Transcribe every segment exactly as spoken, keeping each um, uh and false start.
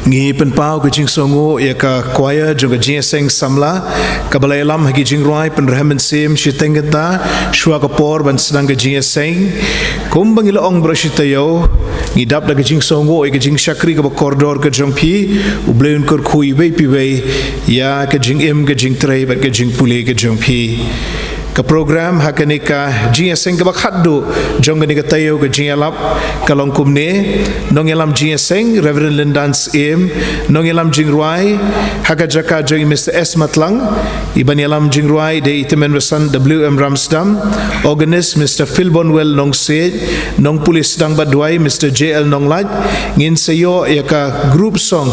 Ngi pynpaw ka jingsngewnguh ïa ka choir jong ka Jingïaseng Samla, kaba la ïalam ha ki jingrwai pynrhem mynsiem shiteng kynta, shuwa ka por ban sdang ka jingïaseng. Kumba ngi la ong baroh shi taïew, ngi dap da ka jingsngewnguh ïa ka jingshakri kaba kordor ka jong phi, U Blei un kyrkhu iwei pa iwei, ïa ka jingim, ka jingtrei, bad ka jingpule ka jong phi. Ka program ha kane ka jingïaseng kaba khatduh jong kane ka taïew ka jingïalap ka long kumne: nongïalam jingïaseng Reverend Lindan Syiem, nongïalam jingrwai ha ka jaka jong i Mister S Matlang, i ban ïalam jingrwai dei i Tymmen Basan W M Ramsdam, organist Mister Philbonwell Nongsiej, nongpule sdang bad duwai Mister J L Nonglait. Ngin sa ïoh ïa ka group song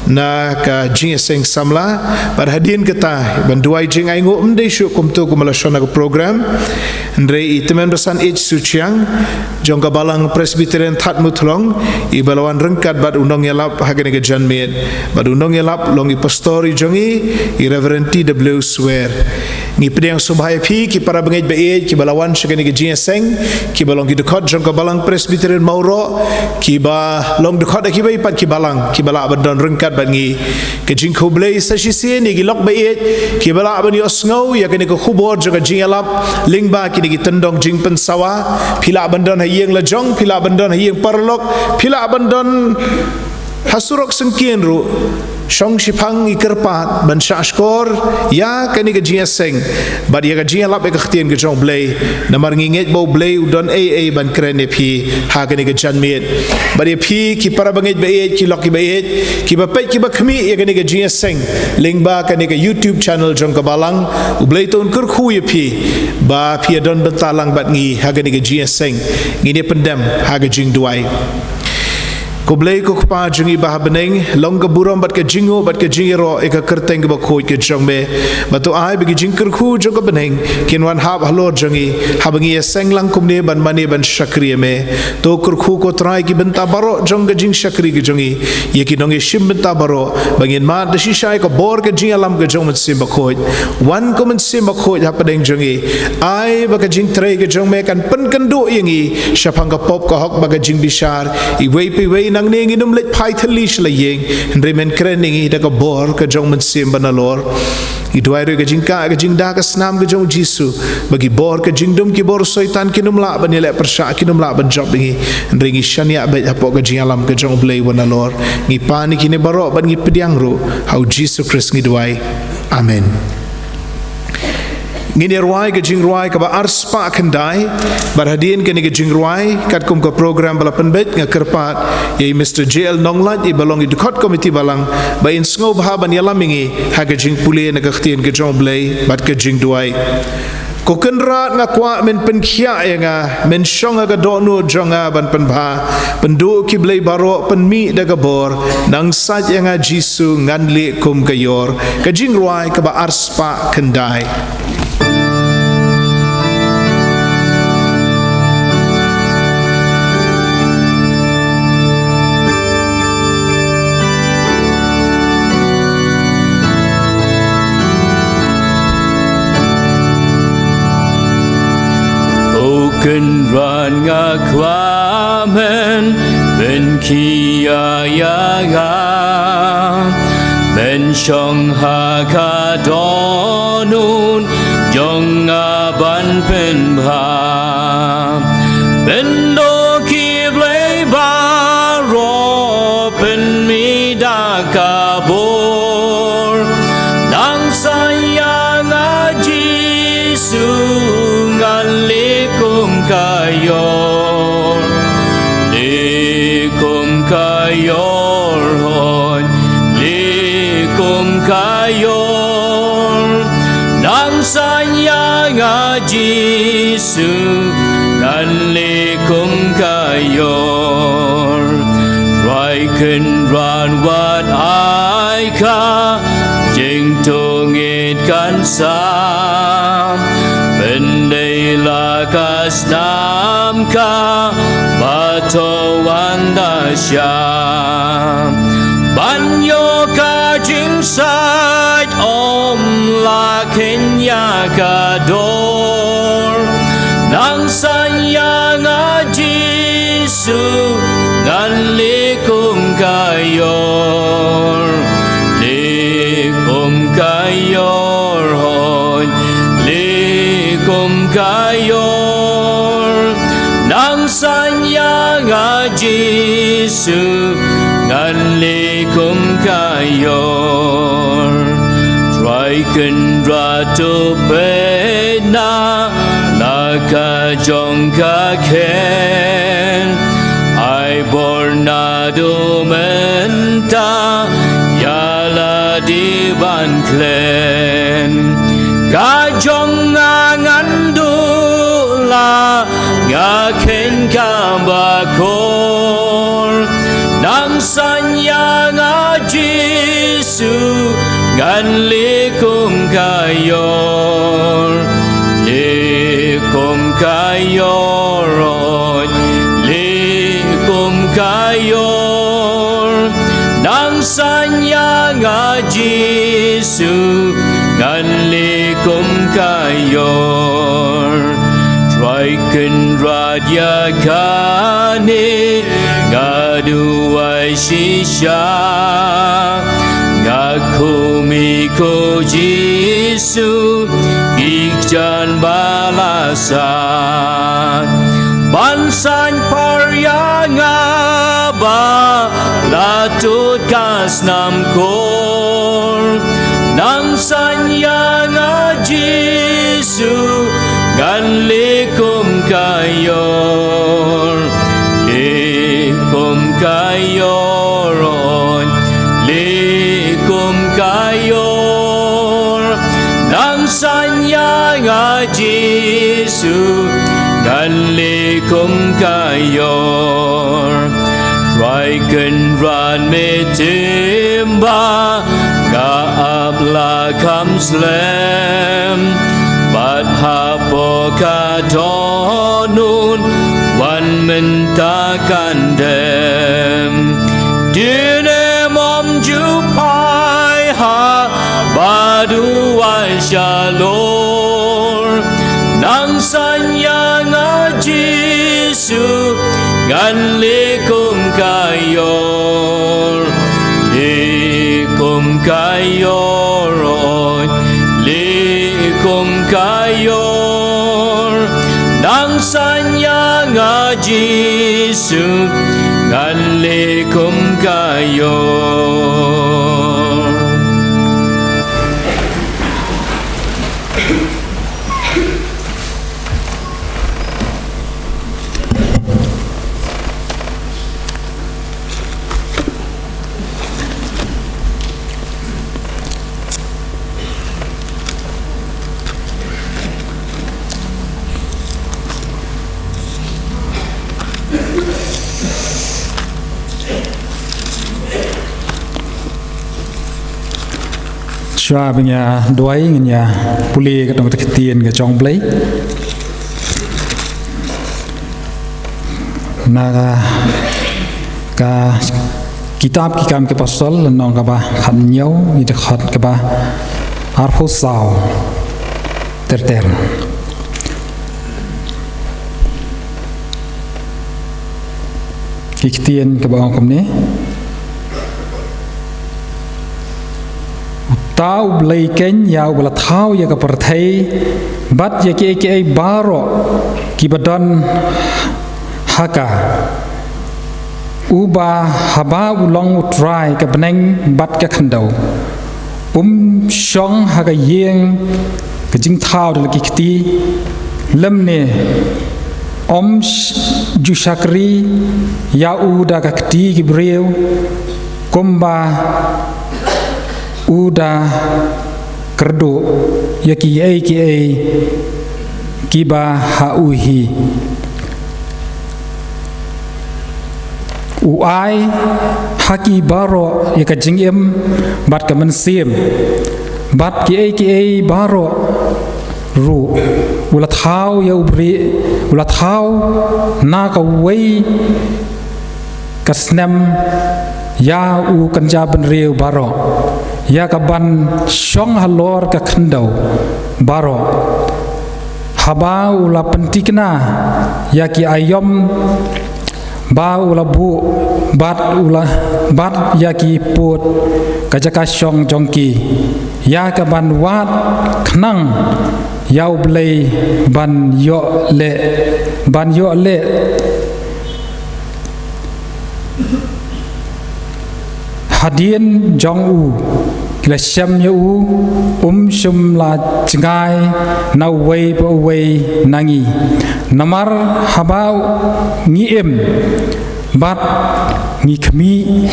na ka Jingïaseng Samla, bad hadien kata ban duwai jingainguh ym dei shuh kumto kumba la shon ha ka program, hynrei i Tymmen Basan H Suchiang jong ka Balang Presbyterian Thadmuthlong, i ba la wan ryngkat bad u nongïalap ha kane ka janmiet, bad u nongïalap long i pastor i jong ngi, i Reverend T W Swer. Ngi pdiang sngewbha ïa phi ki para bangeit ba ïeit kiba la wan sha kane ka jingïaseng, kiba long ki dkhot jong ka Balang Presbyterian Mawroh, kiba long dkhot ha kiwei pat ki balang, kiba lah ban don ryngkat bad ngi. Ka jingkhublei sa shisien ïa ki lok ba ïeit kiba lah ban ïohsngew ïa kane ka khubor jong ka jingïalap lyngba kine ki tyndong jingpynsawa. Phi lah ban don ha ïing la jong, phi lah ban don ha ïing paralok, phi lah ban don ha surok syngkien ruh, shong shiphang ngi kyrpad ban shahshkor ïa kane ka jingïaseng bad ïa ka jingïalap ïa ka ktien ka jong U Blei. Namar ngi ngeit ba U Blei u don ei ei ban kren ïa phi ha kane ka janmiet. Bad ïa phi ki para bangeit ba ïeit, ki lok kiba ïeit, kiba peit kiba khmih ïa kane ka jingïaseng lyngba kane ka YouTube channel jong ka Balang, U Blei to un kyrkhu ïa phi ba phi ïa don bynta lang bad ngi ha kane ka jingïaseng. Ngin ïa pyndem ha ka jingduwai. Ko Blei ko Kpa jong ngi ba ha bneng, long ka burom bad ka jingnguh bad ka jingïaroh ïa ka kyrteng kaba khuid ka jong me. Ba to ai ba ki jingkyrkhu jong ka bneng kin wan hap halor jong ngi, haba ngi ïaseng lang kumne ban mane ban shakri ïa me. To kyrkhu ko Trai ki bynta baroh jong ka jingshakri ka jong ngi, ïa ki nongïashim bynta baroh, ba ngin mad da shisha ïa ka bor ka jingïalam ka jong u Mynsiem Bakhuid. Wan ko Mynsiem Bakhuid hapdeng jong ngi. Ai ba ka jingtrei ka jong me kan pynkynduh ïa ngi shaphang ka pop ka hok bad ka jingbishar. Iwei pa iwei nangne ngin ym leit phai thylli sha la ïing, hynrei men kren ïa ngi da ka bor ka jong u Mynsiem Banalor. Ngi duwai ruh ïa ka jingkah ka jingdah ka snam ka jong u Jisu, ba ki bor ka jingdum, ki bor u Soitan kin ym lah ban ïaleh pyrshah, kin ym lah ban jop ïa ngi. Hynrei ngi shaniah beit hapoh ka jingïalam ka jong u Blei Banalor. Ngi pan ïa kine baroh bad ngi pdiang ruh ha u Jisu Khrist ngi duwai. Amen. Ngin ïa rwai ka jingrwai kaba arspah khyndai. Bad hadien kane ka jingrwai, katkum ka program ba la pynbeit, nga kyrpad ïa i Mister J L Nonglait, i ba long i dkhot komiti balang, ba in sngewbha ban ïalam ïa ngi ha ka jingpule na ka ktien ka jong u Blei bad ka jingduwai. Ko Kynrad, nga kwah men pynkhiah ïa nga, men shong ha ka dohnud jong nga ban pynbha. Pynduh ki blei baroh, pynmih da ka bor, nang sait ïa nga Jisu, ngan leh kum ka ïor. Ka jingrwai kaba arspah khyndai. Ko Kynrad, nga kwah men pynkhiah ïa nga, men shong ha ka dohnud jong nga ban pynbha. Pynduh ki blei baroh, pynmih da ka bor, nang sait ïa nga Jisu, ngan leh kum ka ïor. Leh kum ka ïor, hooid, leh kum ka ïor. Nang sait ïa nga Jisu, ngan leh kum ka ïor. Trai Kynrad, wat ai ka jingtngit kan sam, pynbeit la ka snam kaba to wan da sham. Ban ïoh ka jingsait, ym lah kheiñ ïa ka dor. Nang sait ïa nga Jisu, ngan leh kum ka ïor. Jisu ngan leh kum ka ïor. Trai Kynrad to pynbna la ka jong ka khein. Ai bor naduh mynta ïa lade ban khlem. Ka jong nga ngan duh la nga khein kaba kor. Nang saiñ ïa nga Jisu ngan leh kum ka ïor. Leh kum ka ïor, oh, leh kum ka ïor. Nang saiñ ïa nga Jisu ngan leh kum ka ïor. Trai Kynrad ïa kane nga duwai shisha. Nga khmih ko Jisu ki kjat ba la sah ban saiñ par ïa nga ba la tut ka snam kor. Nang saiñ ïa nga Jisu ngan leh kum ka ïor. Leh kum ka ïor, oh, leh kum ka ïor. Nang saiñ ïa nga Jisu ngan leh kum ka ïor. Trai Kynrad me tim ba nga ap la kham slem. Bad hapoh ka dohnud wan mynta kan dem. Dien em ym ju phai haba duwai shalor. Nang saiñ ïa nga Jisu ngan leh kum ka ïor. Leh kum ka ïor, oh, leh kum ka ïor. Nang saiñ ïa nga Jisu ngan leh kum ka ïor. Shuwa ba ngin ïa duwai, ngin ïa pule katkum ka ktien ka jong U Blei. Na ka, ka kitab Ki Kam ki Apostol, lynnong kaba khathynñiew, ki dkhot kaba arphew saw ter ter. Ki ktien kaba ong kumne. Uta U Blei keiñ ïa uba la thaw ïa ka pyrthei bad ïa kiei kiei baroh kiba don ha ka. Uba haba u long U Trai ka bneng bad ka khyndew, um shong ha ka ïing ka jingthaw da la ki kti, lymne ym sh-, ju shakri ïa u da ka kti ki briew, kumba u da kyrduh ïa kiei kiei kiba ha u hi. U ai ha ki baroh ïa ka jingim bad ka mynsiem bad kiei kiei baroh ruh. U la thaw ïa u bri-, u la thaw na kawei ka snem ïa u kynja bynriew baroh, ïa ka ban shong halor ka khyndew baroh. Haba u la pynthikna ïa ki aïom ba u la buh bad u la, bad ïa ki pud ka jaka shong jong ki, ïa ka ban wad khnang ïa U Blei ban ïoh leh, ban ïoh leh hadien jong u ki la shem ïa u, um shym la jngai na uwei pa uwei na ngi. Namar haba ngi im bad ngi khmih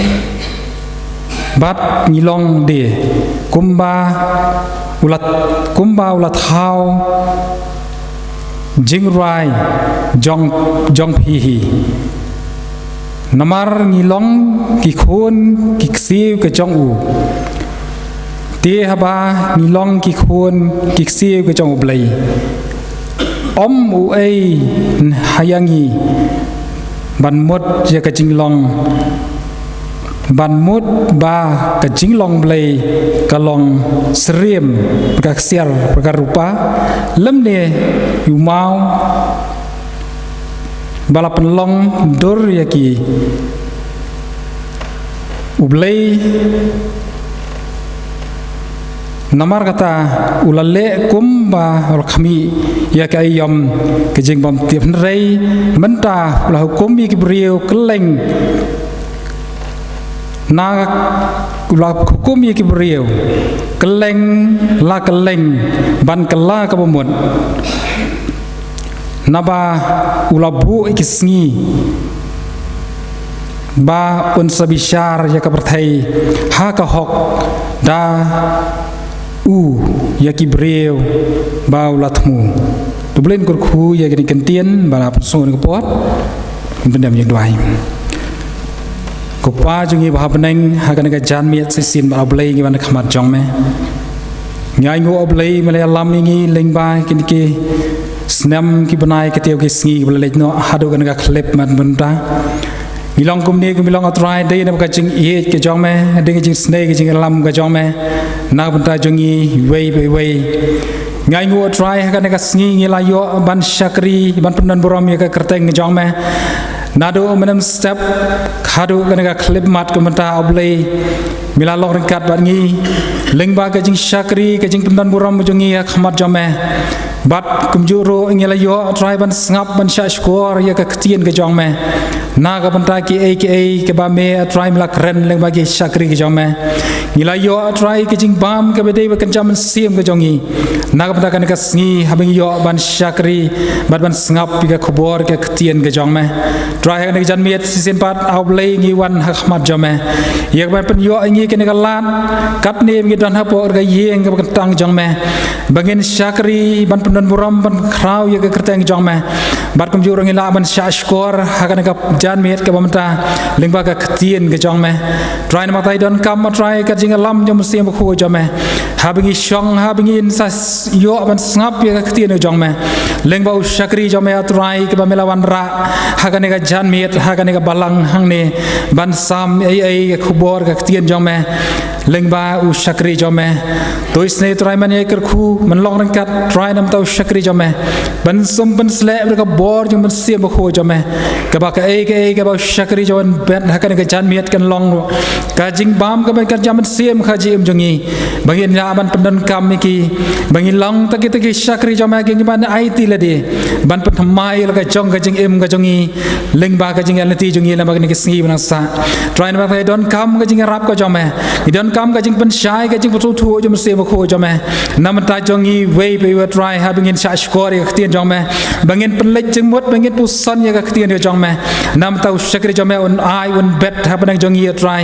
bad ngi long de, kumba u la, kumba u la thaw jingrwai jong, jong phi hi. Namar ngi long ki khun ki ksiew ka jong u. Te haba ngi long ki khun ki ksiew ka jong U Blei, ym u ei ha ïa ngi ban mut ïa ka jinglong, ban mut ba ka jinglong Blei ka long syriem, ka ksiar, ka rupa, lymne u maw ba la pynlong dur ïa ki. U Blei namar kata u la leh kumba u la khmih ïa ka aïom ka jingbymtip, hynrei mynta u la hukum ïa ki briew kylleng, na u la hukum ïa ki briew kylleng la kylleng ban kylla kaba mut. Naba u la buh ïa ki sngi ba un sa bishar ïa ka pyrthei ha ka hok da u ïa ki briew ba u la thmu. To Blei un kyrkhu ïa kine ki ktien ba la pynsngew ha kane ka por. Ngin pyndem ïa ka duwai. Ko Pa jong ngi ba ha bneng, ha kane ka janmiet shisien ba la, Blei, ngi wan ha khmat jong me. Ngi ainguh, Blei, me la ïalam ïa ngi lyngba kine ki snem, ki bnai, ki taïew, ki sngi kiba la leit noh haduh kane ka khyllipmat mynta. Ngi long kumne, ngi long, A Trai, dei na ka jingïeit ka jong me, dei ka jingisnei, ka jingïalam ka jong me na ka bynta jong ngi iwei pa iwei. Ngi ainguh, A Trai, ha kane ka sngi ngi la ïoh ban shakri, ban pyndon burom ïa ka kyrteng ka jong me. Naduh mynstep haduh kane ka khyllipmat ka mynta, A Blei, me la long ryngkat bad ngi lyngba ka jingshakri, ka jingpyndon burom jong ngi ha khmat jong me. Bad kumjuh ruh ngi la ïoh, A Trai, ban sngap, ban shah shkor ïa ka ktien ka jong me na ka bynta kiei kiei kiba me, A Trai, me la kren lyngba ki shakri ka jong me. Ngi la ïoh, A Trai, ka jingbam kaba dei bad ka jingïaid mynsiem ka jong ngi na ka bynta kane ka sngi, haba ngi ïoh ban shakri bad ban sngap ïa ka khubor, ka ktien ka jong me. Trai, ha kane ka janmiet shisien pat, A Blei, ngi wan ha khmat jong me ïa ka ban pynïoh ïa ngi kane ka lad, katne ba ngi don hapoh ka ïing kaba kyntang jong me, ba ngin shakri, ban pyndon burom, ban khraw ïa ka kyrteng jong me. Bad kumjuh ruh ngi lah ban shah shkor ha kane ka janmiet kaba mynta lyngba ka ktien ka jong me. Trai, namar kata ngi donkam, A Trai, ka jingïalam jong u Mynsiem Bakhuid jong me, haba ngi shong, haba ngin sa ïoh ban sngap ïa ka ktien ka jong me. Lyngba u shakri jong me, A Trai, kaba me la wanrah ha kane ka janmiet, ha kane ka balang hangne, ban sam ei ei ka khubor, ka ktien jong me lyngba u shakri jong me. To isynei, Trai, men ïai kyrkhu, men long ryngkat, Trai, namar u shakri jong me, ban sum ban sleh bad ka bor jong u Mynsiem Bakhuid jong me, kaba kaei kaei kaba u shakri jong me un bet ha kane ka janmiet kan long ka jingbam, ka ban ka jingïaid mynsiem ha ka jingim jong ngi, ba ngin lah ban pyndonkam ïa ki, ba ngin long tang kita ki shakri jong me, ki ban aiti lade ban pynthymmai ïa la ka jong ka jingim ka jong ngi, lyngba ka jingïaid lynti jong ngi lyngba kine ki sngi ba nang sah. Trai, namar kata ngi donkam ka jingïarap ka jong me, ngi donkam ka jingpynshai, ka jingpynthut jong u Mynsiem Bakhuid jong me na ka bynta jong ngi iwei pa iwei, Trai, haba ngin shah shkor ïa ka ktien jong me, ba ngin pynleit jingmut, ba ngin puson ïa ka ktien ka jong me. Na ka bynta u shakri jong me un ai, un bet hapdeng jong ngi, A Trai.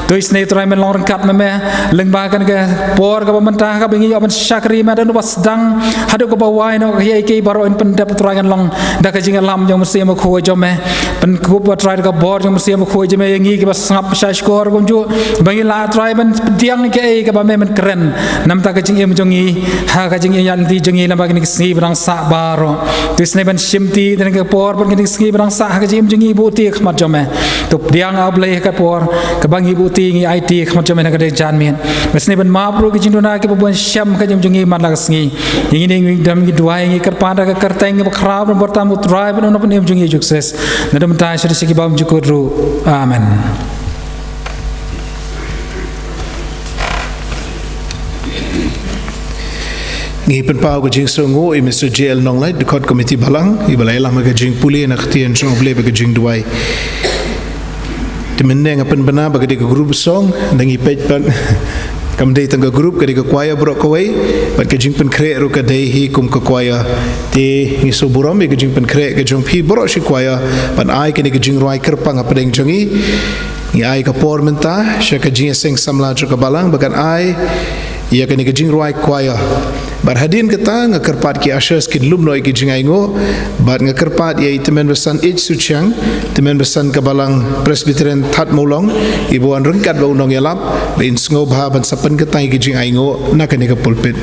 To isynei, Trai, men long ryngkat ma me lyngba kane ka por kaba mynta, kaba ngi ïoh ban shakri, me don uba sdang haduh kaba wai noh, kiei kiei baroh yn pyndep, Trai, kan long da ka jingïalam jong u Mynsiem Bakhuid jong me. Pynkup, A Trai, da ka bor jong u Mynsiem Bakhuid jong me ïa ngi kiba sngap, shah shkor, kumjuh ba ngin lah, A Trai, ban pdiang ïa kaei kaba me men kren na ka bynta ka jingim jong ngi ha ka jingïaid lynti jong ngi lyngba kine ki sngi ba nang sah baroh. To isynei ban shim ti ha kane ka por, ban kine ki sngi ba nang sah ha ka jingim jong ngi, buh ti ha khmat jong me. To pdiang, A Blei, ha ka por kaba ngi buh ti, ngi aiti ha khmat jong me na kane ka janmiet. Isynei ban map ruh ki jingduna kiba bun shem ha ka jingim jong ngi man la ka sngi. Ïa ngi ngi dang ngi duwai, ngi kyrpad ha ka kyrteng kaba khraw bad kaba kyrpang u Trai bad u Nongpynim jong ngi Jisu Khrist. Naduh mynta sha ki bymjukut ruh. Amen. Ngi pynpaw ka jingsngewnguh ïa Mister J L Nonglait, dkhot komiti balang, iba la ïalam ha ka jingpule na ka ktien jong U Blei bad ka jingduwai. Mynne nga pynbna ba ka dei ka group song, nang i peit pat. Kam dei tang ka group, ka dei ka choir baroh kawei, bad ka jingpynkhreh ruh ka dei hi kum ka choir. Te ngi sngewburom ïa ka jingpynkhreh ka jong phi baroh shi choir, ban ai kane ka jingrwai kyrpang hapdeng jong ngi. Ngi ai ka por mynta sha ka jingïaseng samla jong ka balang, ba kan ai ïa kane ka jingrwai choir. Bad hadien kata nga kyrpad ki ushers kin lum noh ïa ki jingainguh, bad nga kyrpad ïa i Tymmen Basan H. Suchiang, Tymmen Basan ka Balang Presbyterian Thadmulong, iba wan ryngkat bad u nongïalap, ba in sngewbha ban sa pynkyntang ïa ki jingainguh na kane ka pulpit.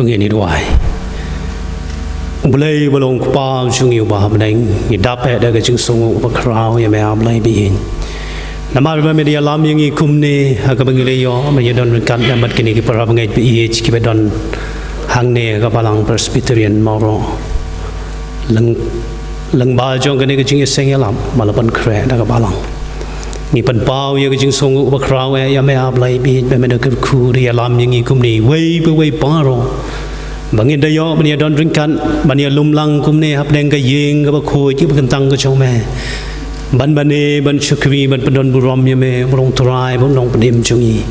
To ngin ïa duwai. U Blei ba long Kpa jong ngi uba ha bneng, ngi dap eh da ka jingsngewnguh ba khraw ïa me, A Blei ba ïeit. Namar ba me da ïalam ïa ngi kumne ha kaba ngi la ïoh ban ïadon ryngkat bad kine ki para bangeit ba ïeit kiba don hangne ha ka Balang Presbyterian Mawroh. Lyng-, lyngba jong kane ka jingïaseng ïalap ba la pynkhreh da ka Balang, ngi pynpaw ïa ka jingsngewnguh bakhraw eh ïa me, A Blei ba ïeit, ba me da kyrkhu da ïalam ïa ngi kumne iwei pa iwei baroh, ba ngin da ïoh ban ïadon ryngkat, ban ïalumlang kumne hapdeng ka ïing kaba khuid kaba kyntang ka jong me, ban bane, ban shakri, ban pyndonburom ïa me, U Nongtrai bad U Nongpynim jong ngi.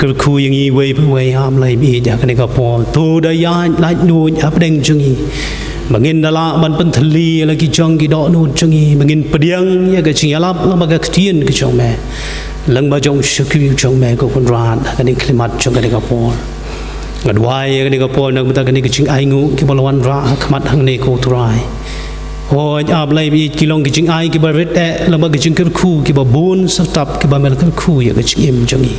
Kyrkhu ïa ngi iwei pa iwei, A Blei ba ïeit, ha kane ka por. To da ïaid laitluid hapdeng jong ngi, ba ngin da lah ban pyntylli ïa la ki jong ki dohnud jong ngi, ba ngin pdiang ïa ka jingïalap lyngba ka ktien ka jong me, lyngba jong u shakri jong me, ko Kynrad, ha kane ka khyllipmat jong kane ka por. Nga duwai ïa kane ka por na ka bynta kane ka jingainguh kaba la wanrah ha khmat hangne, ko Trai. Hooid, A Blei ba ïeit, ki long ki jingai kiba rit eh lyngba ka jingkyrkhu kiba bun syrtap kiba me la kyrkhu ïa ka jingim jong ngi.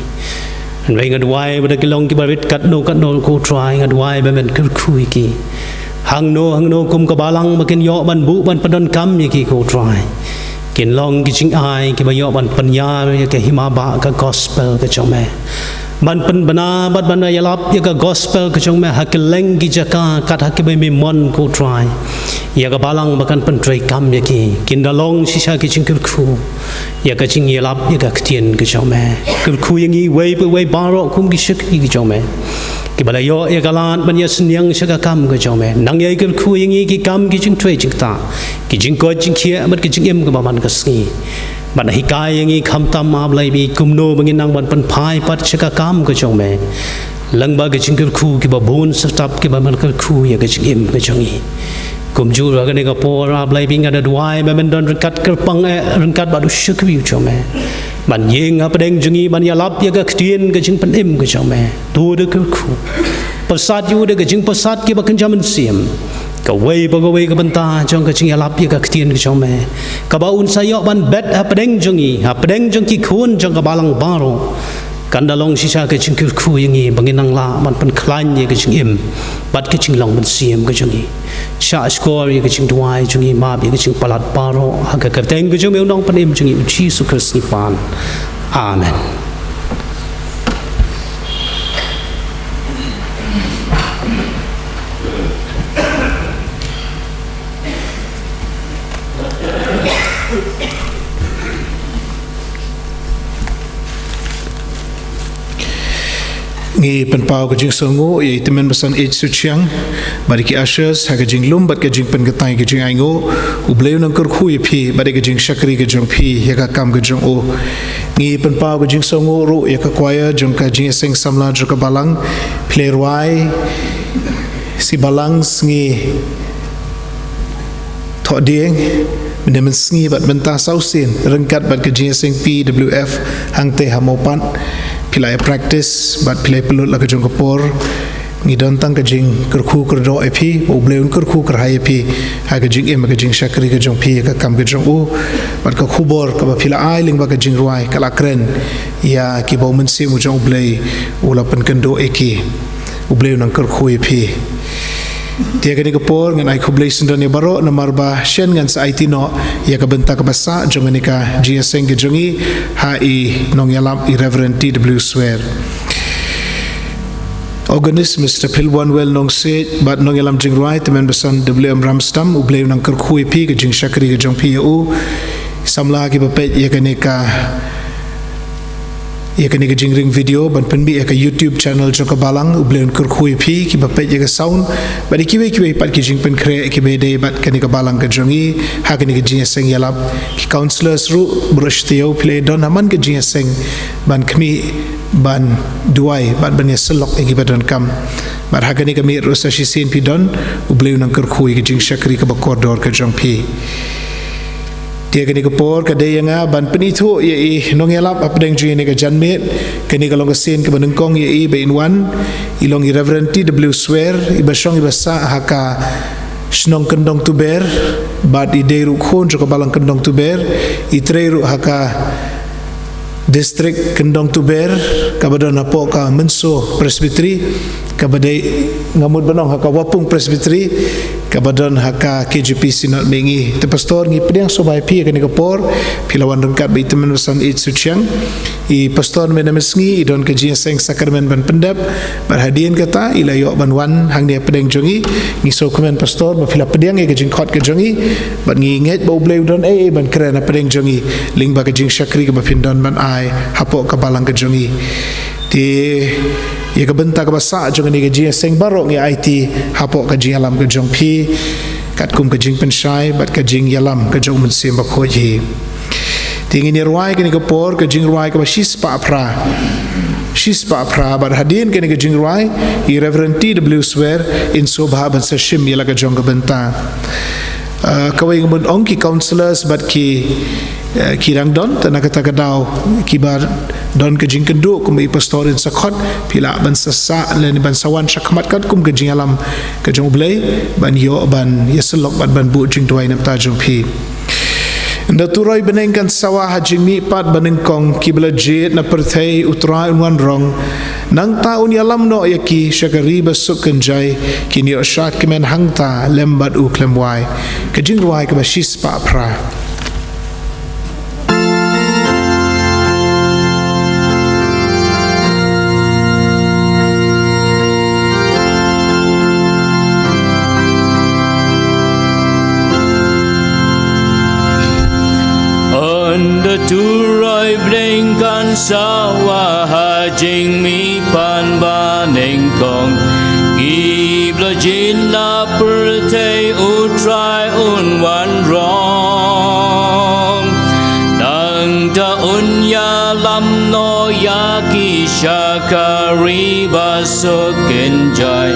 Hynrei nga duwai ba da ki long kiba rit katno katno, ko Trai, nga duwai ba men kyrkhu ïa ki hangno hangno kum ka Balang, ba kin ïoh ban buh ban pyndonkam ïa ki, ko Trai. Kin long ki jingai kiba ïoh ban pynïar ïa ka hima ba ka gospel ka jong me, ban pynbna bad ban ïalap ïa ka gospel ka jong me ha kylleng ki jaka kat ha kiba me mon, ko Trai, ïa ka Balang ba kan pyntreikam ïa ki. Kin da long shisha ki jingkyrkhu ïa ka jingïalap ïa ka ktien ka jong me. Kyrkhu ïa ngi iwei pa iwei baroh kum ki shakri ka jong me, kiba la ïoh ïa ka lad ban ïasynñiang sha ka kam ka jong me. Nang ïai kyrkhu ïa ngi ki kam ki jingtrei jingktah, ki jingkoit jingkhiah bad ki jingim kaba man ka sngi. Bad hikai ïa ngi khamtam, A Blei ba ïeit, kumno ba ngin nang ban pynphai pat sha ka kam ka jong me, lyngba ka jingkyrkhu kiba bun syrtap kiba me la kyrkhu ïa ka jingim ka jong ngi. Kumjuh ruh ha kane ka por, A Blei ba ïeit, nga da duwai ba men don ryngkat kyrpang eh ryngkat bad u shakri u jong me, ban ïeng hapdeng jong ngi ban ïalap ïa ka ktien ka jingpynim ka jong me. To da kyrkhu, pyrsad ïa u da ka jingpyrsad kiba kynja mynsiem, kawei pa kawei ka bynta jong ka jingïalap ïa ka ktien ka jong me, kaba un sa ïoh ban bet hapdeng jong ngi, hapdeng jong ki khun jong ka Balang baroh. Kan da long shisha ka jingkyrkhu ïa ngi ba ngin nang lah ban pynkhlaiñ ïa ka jingim bad ka jinglong mynsiem ka jong ngi. Shah shkor ïa ka jingduwai jong ngi, map ïa ka jingpalat baroh ha ka kyrteng ka jong me, U Nongpynim jong ngi, U Jisu Khrist ngi pan. Amen. Ngi pynpaw ka jingsngewnguh ïa i Tymmen Basan H. Suchiang bad ïa ki ushers ha ka jinglum bad ka jingpynkynthei ka jingainguh. U Blei un nang kyrkhu ïa phi bad ïa ka jingshakri ka jong phi ïa ka kam ka jong u. Ngi pynpaw ka jingsngewnguh ruh ïa ka choir jong ka Jingïaseng Samla jong ka Balang. Phi la rwai Sih Balang Sngi Thohdieng, mynne mynsngi bad mynta saw sien ryngkat bad ka Jingïaseng P W F hangtei ha Mawpat. Phi la ïa practice bad phi la ïa pynlut la ka jong ka por. Ngi don tang ka jingkyrkhu kyrdoh ïa phi, ba U Blei un kyrkhu kyrhai ïa phi ha ka jingim, ha ka jingshakri ka jong phi ïa ka kam ka jong u. Bad ka khubor kaba phi la ai lyngba ka jingrwai ka la kren ïa kiba U Mynsiem u jong U Blei u la pynkynduh ïa ki. U Blei un nang kyrkhu ïa phi. Te ha kane ka por ngan ai khublei sngewdon ïa baroh namar ba shen ngan sa aiti noh ïa ka bynta kaba sah jong kane ka Jingïaseng ka jong ngi ha i nongïalap, i Reverend T W Swer. Organist, Mister Philwanwell Nongsiej, bad nongïalam jingrwai, Tymmen Basan W M Ramstam. U Blei un nang kyrkhu ïa phi, ka jingshakri ka jong phi ïa u. Samla kiba peit ïa kane ka ïa kane ka jingring video ban pynmih ïa ka YouTube channel jong ka Balang, U Blei un kyrkhu ïa phi, kiba peit ïa ka sound bad ïa kiwei kiwei pat ki jingpynkhreh kiba ïadei bad kane ka Balang ka jong ngi ha kane ka Jingïaseng Ïalap. Ki counsellors ruh baroh shi taïew phi la ïa don ha man ka jingïaseng ban khmih, ban duwai bad ban ïasyllok ïa kiba donkam. Bad ha kane ka miet ruh sa shisien phi don. U Blei un nang kyrkhu ïa ka jingshakri kaba kordor ka jong phi. Te ha kane ka por ka dei ïa nga ban pynithuh ïa i nongïalap hapdeng jong ïa kane ka janmiet. Kane ka long ka sien kaba nyngkong ïa i ba in wan. I long i Reverend T W Swer, iba shong iba sah ha ka shnong Kyndong Tuber, bad i dei ruh khun jong ka Balang Kyndong Tuber. I trei ruh ha ka District Kyndong Tuber, kaba don hapoh ka Mynso Presbytery, kaba dei, nga mut ban ong, ha ka Wapung Presbytery, kaba don ha ka K J P Synod Mihngi. Te Pastor, ngi pdiang sngewbha ïa phi ha kane ka por, phi la wan ryngkat bad i tymmen basan Ïeit Suchiang. I Pastor mynta mynne i don ka jingïaseng sakramen ban pyndep, bad hadien kata i la ïoh ban wan hangne hapdeng jong ngi. Ngi sngewkmen Pastor ba phi la pdiang ïa ka jingkhot ka jong ngi, bad ngi ngeit ba U Blei u don ei ei ban kren hapdeng jong ngi lyngba ka jingshakri kaba phin don ban ai hapoh ka balang ka jong ngi. Te ïa ka bynta kaba sah jong kane ka jingïaseng baroh ngi aiti hapoh ka jingïalam ka jong phi, katkum ka jingpynshai bad ka jingïalam ka jong U Mynsiem Bakhuid hi. Te ngin ïa rwai kane ka por ka jingrwai kaba shispah phra. Shispah phra, bad hadien kane ka jingrwai, i Reverend T W Swer in sngewbha ban sa shim ïa la ka jong ka bynta. Ah, kawei ngan ong ki counsellors bad ki, eh, ki dang don, te na kata ka daw kiba don ka jingkynduh kumba i Pastor in sa khot, phi lah ban sa sah lane ban sa wan shakhmat katkum ka jingïalam ka jong U Blei, ban ïoh ban ïasyllok bad ban buh jingduwai na bynta jong phi. Ynda u turoi bneng kan sawa ha jingmihpat banyngkong, kiba la jied na pyrthei U Trai un wan rong. Nangta un ïalam noh ïa ki sha ka ri ba suk kynjai, kin ïoh shad kmen hangta lem bad U khlem wai. Ka jingrwai kaba shispah phra. Ynda u turoi bneng kan sawa ha jingmihpat banyngkong, kiba la jied na pyrthei U Trai un wan rong. Nangta un ïalam noh ïa ki sha ka ri ba suk kynjai,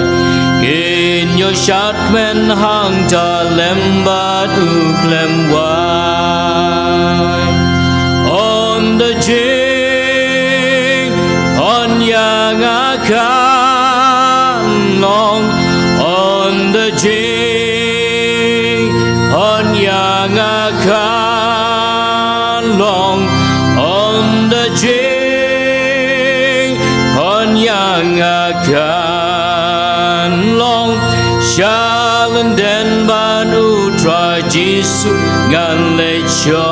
kin ïoh shad kmen hangta lem bad U khlem wai. Ynda jingpynïap ïa nga kan long, ynda jingpynïap ïa nga kan long, ynda jingpynïap ïa nga kan long, sha lyndet bad U Trai Jisu ngan leit shong.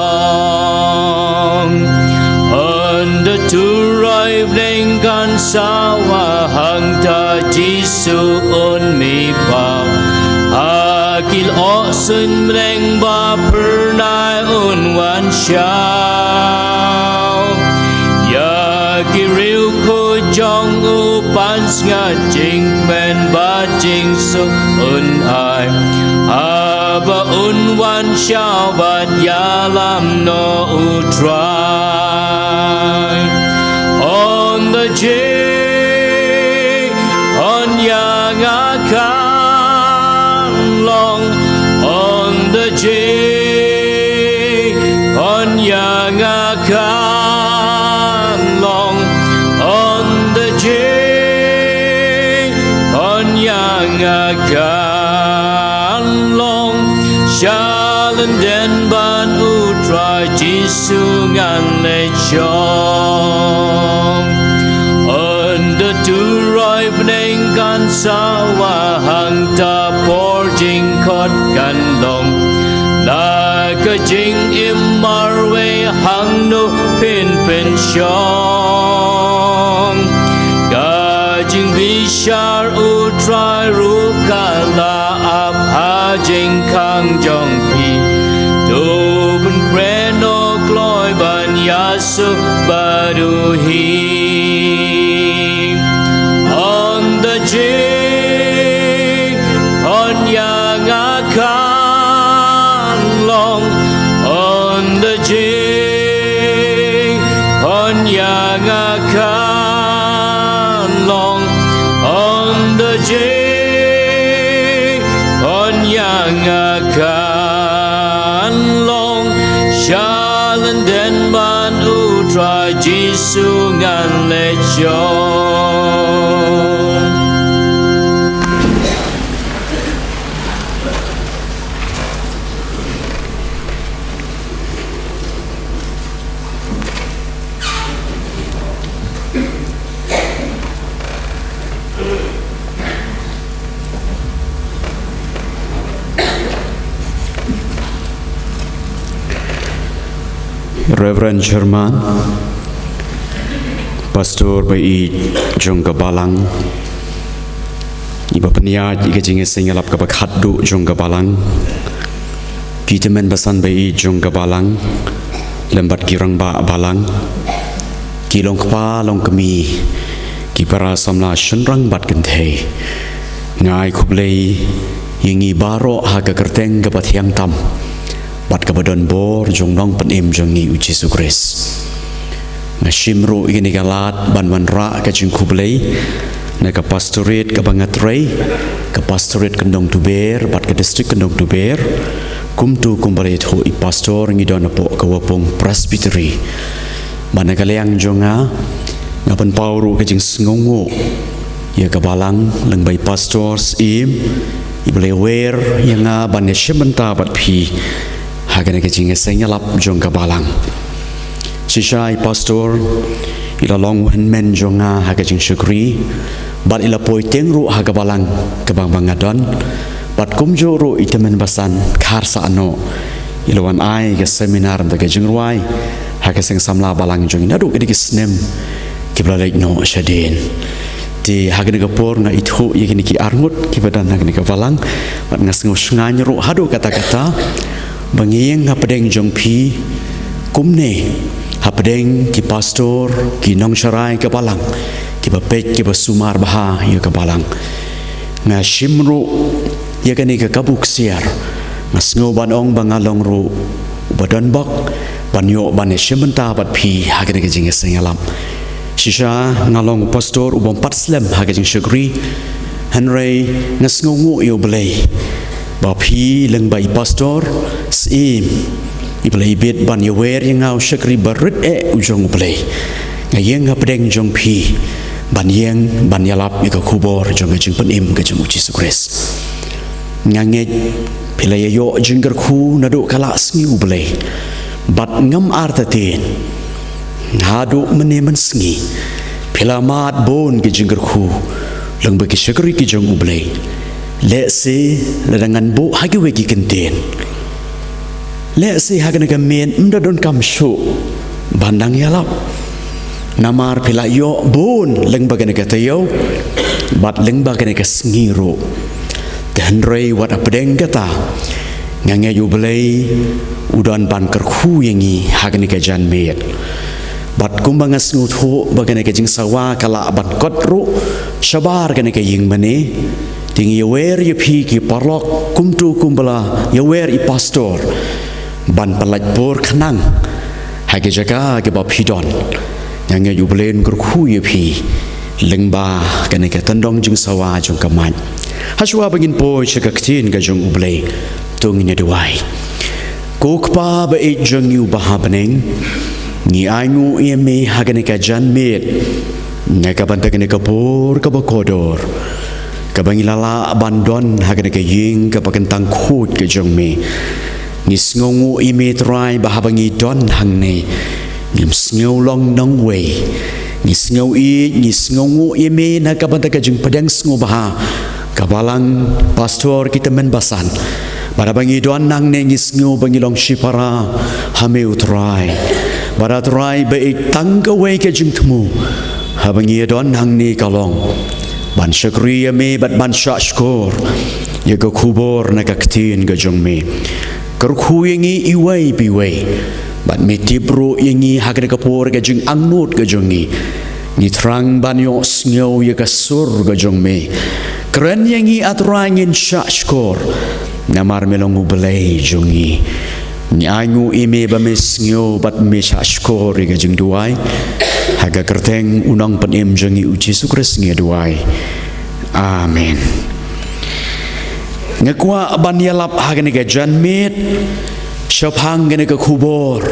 Ynda u turoi bneng kan sawa hangta Jisu un mihpat, ha ki lyoh suiñ bneng ba phyrnai un wan shaw. Ïa ki riewkhuid jong U pan sngap jingkmen bad jingsuk un ai, haba un wan shaw bad ïalam noh U Trai. Ynda jingpynïap ïa nga kan long, ynda jingpynïap ïa nga kan long, ynda jingpynïap ïa nga kan long, sha lyndet bad U Trai Jisu ngan leit shong. Ynda u turoi bneng kan sawa hangta por jingkhot kan long, la ka jingim marwei hangno phin pynshong. Ka jingbishar U Trai ruh ka la ap ha jingkhang jong phi. To pynkhreh noh kloi ban ïasuk bad U hi. Ynda jingpynïap ïa nga kan long, ynda jingpynïap ïa nga kan long, ynda jingpynïap ïa nga kan long, sha lyndet bad U Trai Jisu ngan leit shong. Reverend Chairman, Pastor ba-ïeit jong ka balang, i ba pynïaid ïa ka jingïaseng ïalap kaba khatduh jong ka balang, ki tymmen basan ba-ïeit jong ka balang, lem bad ki rangbah balang, ki longkpa longkmie, ki para samla shynrang bad kynthei. Nga ai khublei ïa ngi baroh ha ka kyrteng kaba thiang tam bad kaba don bor jong Nongpynim jong ngi u Jisu Khrist. Nga shim ruh ïa kane ka lad ban wanrah ka jingkhublei na ka pastorate kaba nga trei, ka pastorate Kyndong Tuber bad ka district Kyndong Tuber. Kumto kumba la ïathuh i pastor, ngi don hapoh ka Wapung Presbytery. Bad na ka liang jong nga, nga pynpaw ruh ka jingsngewnguh ïa ka balang lyngba i pastor Syiem, i ba la ïawer ïa nga ban ïashim bynta bad phi ha kane ka jingïaseng ïalap jong ka balang. Shisha i pastor i la long u hynmen jong nga ha ka jingshakri, bad i la poi tieng ruh ha ka balang kaba nga don, bad kumjuh ruh i tymmen basan Khar Sahnoh i la wan ai ka seminar bad ka jingrwai ha ka seng samla balang jong ngi naduh kine ki snem kiba la leit noh shadien. Te ha kane ka por nga ithuh ïa kine ki arngut kiba don ha kane ka balang, bad nga sngewshngaiñ ruh haduh katta katta ba ngi ïeng hapdeng jong phi kumne, hapdeng ki pastor, ki nongsharai ka balang, kiba peit kiba sumar bha ïa ka balang. Nga shim ruh ïa kane ka kabu ksiar, nga sngew ban ong ba nga long ruh uba donbok ban ïoh ban ïashim bynta bad phi ha kane ka jingïaseng ïalap. Shisha nga long u pastor ubym pat slem ha ka jingshakri, hynrei nga sngewnguh ïa u Blei ba phi lyngba i pastor Syiem i ba la ibit ban ïawer ïa nga u shakri barit eh u jong u Blei. Nga ïeng hapdeng jong phi ban ïeng ban ïalap ïa ka khubor jong ka jingpynim ka jong u Jisu Khrist. Nga ngeit phi la ïa ïoh jingkyrkhu naduh ka la sngi u Blei, bad ngam artatien, haduh mynne mynsngi phi la mad bun ki jingkyrkhu lyngba ki shakri ki jong u Blei. Lehse lada ngan buh ha kiwei ki kyntien, lehse ha kane ka miet ym da donkam shuh ban dang ïalap, namar phi la ïoh bun lyngba kane ka taïew bad lyngba kane ka sngi ruh. Te hynrei wat hapdeng kata, nga ngeit u Blei u don ban kyrkhu ïa ngi ha kane ka janmiet. Bad kumba nga sngewthuh ba kane ka jingsawa ka lah ban kot ruh shabar kane ka ïing mane, te ngi ïawer ïa phi ki paralok kumto kumba la ïawer i pastor ban pynlait por khnang ha ki jaka kiba phi don. Nga ngeit u Blei un kyrkhu ïa phi lyngba kane ka tyndong jingsawa jong ka miet. Hashwa ba ngin poi sha ka ktien ka jong u Blei, to ngin ïa duwai. Ko Kpa ba-ïeit jong ngi uba ha bneng, ngi ainguh ïa me ha kane ka janmiet na ka bynta kane ka por kaba kordor kaba ngi la lah ban don ha kane ka ïing kaba kyntang khuid ka jong me. Ngi sngewnguh ïa me Trai ba haba ngi don hangne, ngim sngew long nongwei. Ngi sngew ïeit, ngi sngewnguh ïa me na ka bynta ka jingpdiang sngewbha ka balang, pastor, ki tymmen basan. Bad haba ngi don hangne ngi sngew ba ngi long shipara ha me u Trai. Bad Trai ba-ïeit, tang kawei ka jingthmu haba ngi don hangne ka long ban shakri ïa me bad ban shahshkor ïa ka khubor na ka ktien ka jong me. Kyrkhu ïa ngi iwei pa iwei, bad me tip ruh ïa ngi ha kane ka por ka jingangnud ka jong ngi. Ngi thrang ban ïohsngew ïa ka sur ka jong me. Kren ïa ngi, A Trai, ngin shahshkor, namar me long u Blei jong ngi. Ngi ainguh ïa me ba me sngew bad me shahshkor ïa ka jingduwai. Ha ka kyrteng u Nongpynim jong ngi u Jisu Khrist ngi duwai. Amen. Nga kwah ban ïalap ha kane ka janmiet shaphang kane ka khubor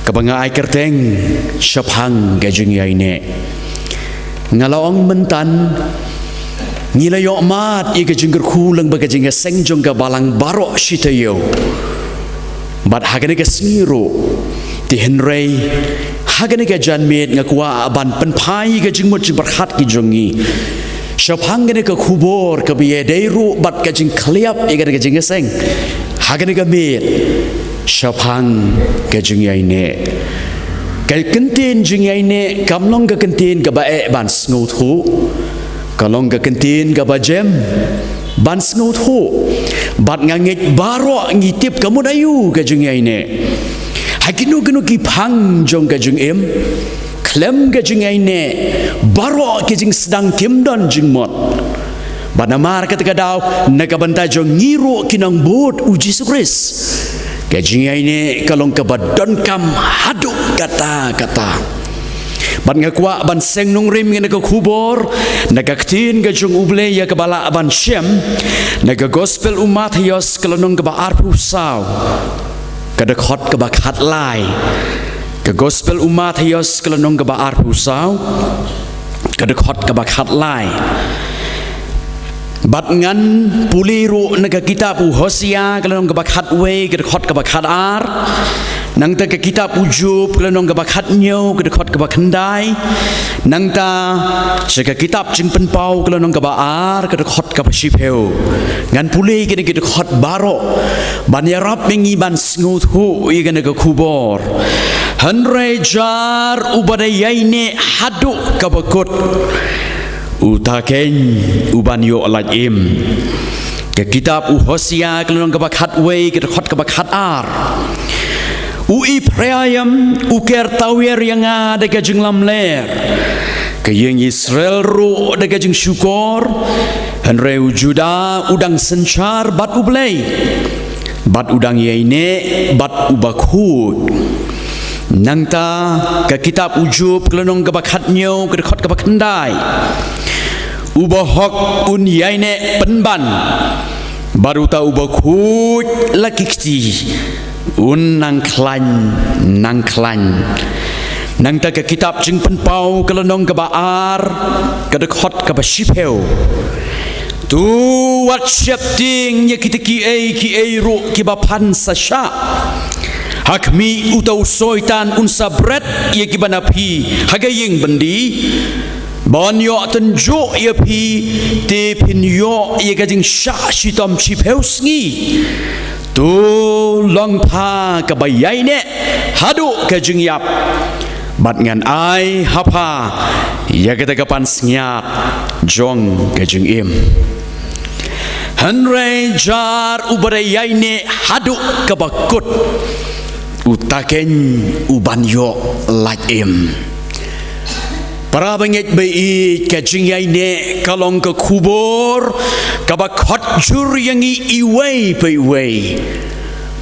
kaba nga ai kyrteng shaphang ka jingïaineh. Nga la ong mynta, ngi la ïoh mad ïa ka jingkyrkhu lyngba ka jingïaseng jong ka balang baroh shi taïew. Bad ha kane ka sngi ruh, te hynrei ha kane ka janmiet nga kwah ban pynphai ïa ka jingmut jingpyrkhat ka jong ngi shaphang kane ka khubor kaba ïadei ruh bad ka jingkhlieh ïa kane ka jingïaseng ha kane ka miet. Shaphang ka jingïaineh. Ka kyntien jingïaineh kam long ka kyntien kaba eh ban sngewthuh. Ka long ka kyntien kaba jem ban sngewthuh. Bad nga ngeit baroh ngi tip ka mut aïu ka jingïaineh. Ha kino kino ki phang jong ka jingim, khlem ka jingïaineh, baroh ki jingsdang kim don jingmut. Bad namar kata ka daw, na ka bynta jong ngi ruh ki nongbud u Jisu Khrist, ka jingïaineh ka long kaba donkam haduh katta katta. Bad nga kwah ban seng nongrim ïa kane ka khubor na ka ktien ka jong U Blei ïa kaba lah ban shem na ka Gospel u Mathaios ka lynnong kaba arphew saw, ka dkhot kaba khatlai. Ka Gospel u Mathaios ka lynnong kaba arphew saw, ka dkhot kaba khatlai. Bad ngan pule ruh na ka kitab u Hosea ka lynnong kaba khatwei, ka dkhot kaba khatar. Nangta ka kitab u Job ka lynnong kaba khathynñiew, ka dkhot kaba khyndai. Nangta sha ka kitab Jingpynpaw ka lynnong kaba ar, ka dkhot kaba shiphew. Ngan pule kine ki dkhot baroh ban ïarap ïa ngi ban sngewthuh ïa kane ka khubor. Hynrei jar uba da ïaineh haduh kaba kut, uta keiñ u ban ïoh lait im. Ka kitab u Hosea ka lynnong kaba khatwei, ka dkhot kaba khatar. U Ephraim u ker tawiar ïa nga da ka jinglamler, ka ïing Israel ruh da ka jingshukor. Hynrei u Judah u dang synshar bad U Blei, bad u dang ïaineh bad u bakhuid. Nangta ka kitab u Job ka lynnong kaba khathynñiew, ka dkhot kaba khyndai. U bahok un ïaineh pynban, bad uta u bakhuid la ki kti un nang khlaiñ nang khlaiñ. Nangta ka kitab Jingpynpaw ka lynnong kaba ar, ka dkhot kaba shiphew. To wat sheptieng ïa kita kiei kiei ruh kiba phan sa shah. Ha khmih, uta u Soitan un sa bret ïa kiba na phi ha ka ïing byndi, ban ïoh tynjuh ïa phi, te phin ïoh ïa ka jingshah shitom shiphew sngi. To long pha kaba ïaineh haduh ka jingïap, bad ngan ai ha pha ïa kata ka pansngiat jong ka jingim. Hynrei jar uba da ïaineh haduh kaba kut, uta keiñ u ban ïoh lait im. Para bangeit ba ïeit, ka jingïaineh ka long ka khubor kaba khot jur ïa ngi iwei pa iwei,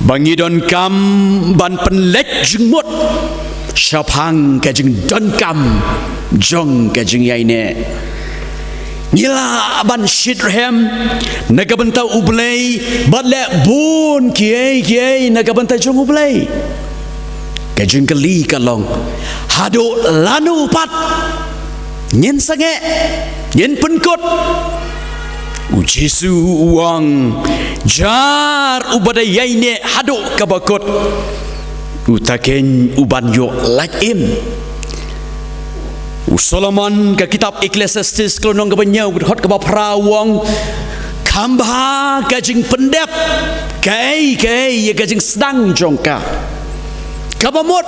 ba ngi donkam ban pynleit jingmut shaphang ka jingdonkam jong ka jingïaineh. Ngi lah ban shitrhem na ka bynta U Blei bad leh bun kiei kiei na ka bynta jong U Blei. Ka jingkylli ka long, haduh lano pat ngin sangeh, ngin pynkut? U Jisu u ong, jar uba da ïaineh haduh kaba kut, uta keiñ u ban ïoh lait im. U Solomon, ka kitab Ecclesiastes ka lynnong kaba hynñiew, ka dkhot kaba phra, u ong, kham bha ka jingpyndep kaei kaei ïa ka jingsdang jong ka. Kaba mut,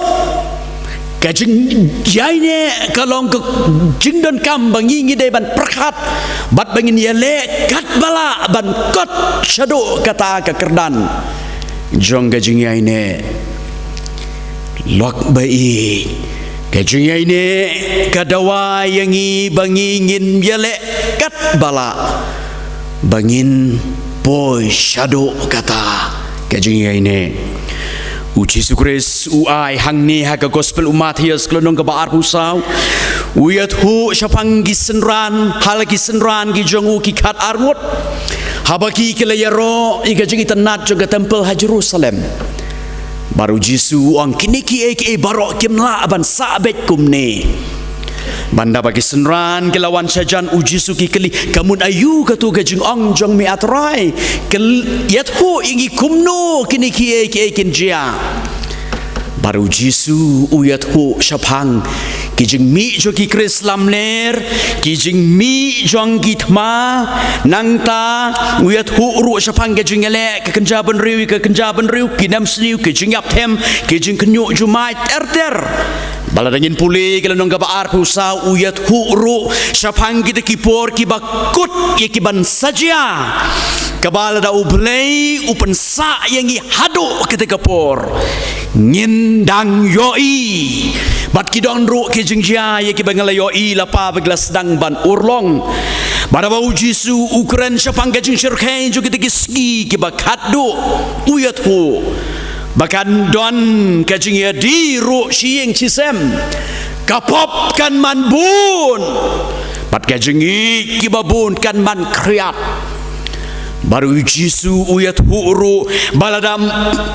ka jingïaineh ka long ka jingdonkam ba ngi ngi dei ban pyrkhat bad ba ngin ïaleh katba lah ban kot shaduh kata ka kyrdan jong ka jingïaineh. Lok ba ïeit, ka jingïaineh ka dawa ïa ngi ba ngi ngin ïaleh katba lah ba ngin poi shaduh kata ka jingïaineh. U Jisu Khrist u ai hangne ha ka Gospel u Mathaios ka lynnong kaba arphew saw, u ïathuh shaphang ki synran, ha la ki synran ki jong u ki khatar ngut, haba ki ki la ïaroh ïa ka jingitynnad jong ka templ ha Jerusalem. Bad u Jisu u ong, kine kiei kiei baroh kim lah ban sah beit kumne. Bad haba ki synran ki la wan shajan u Jisu ki kylli, ka mut aïu kato ka jingong jong me, A Trai? Ïathuh ïa ngi kumno kine kiei kiei kin jia. Bad u Jisu u ïathuh shaphang Ki jingmih jong ki Khrist lamler, ki jingmih jong ki thma, nangta u ïathuh ruh shaphang ka jingïaleh ka kynja bynriew ïa ka kynja bynriew, ki nemsniew, ki jingïapthem, ki jingkhynñiuh jumai ter ter. Ba lada ngin pule ka lynnong kaba arphew saw, u ïathuh ruh shaphang kita ki por kiba kut ïa ki ban sa jia, kaba lada U Blei u pynsah ïa ngi haduh kata ka por, ngin dang ïohi. Bad ki don ruh ki jingjia ïa kiba ngi la ïohi lypa ba ki la sdang ban urlong. Bad haba U Jisu u kren shaphang ka jingshyrkhei jong kita ki sngi kiba khatduh, u ïathuh ba kan don ka jingïadie ruh shi ïing shi sem. Ka pop kan man bun, bad ka jingïeit kiba bun kan man khriat. Bad U Jisu u ïathuh ruh ba lada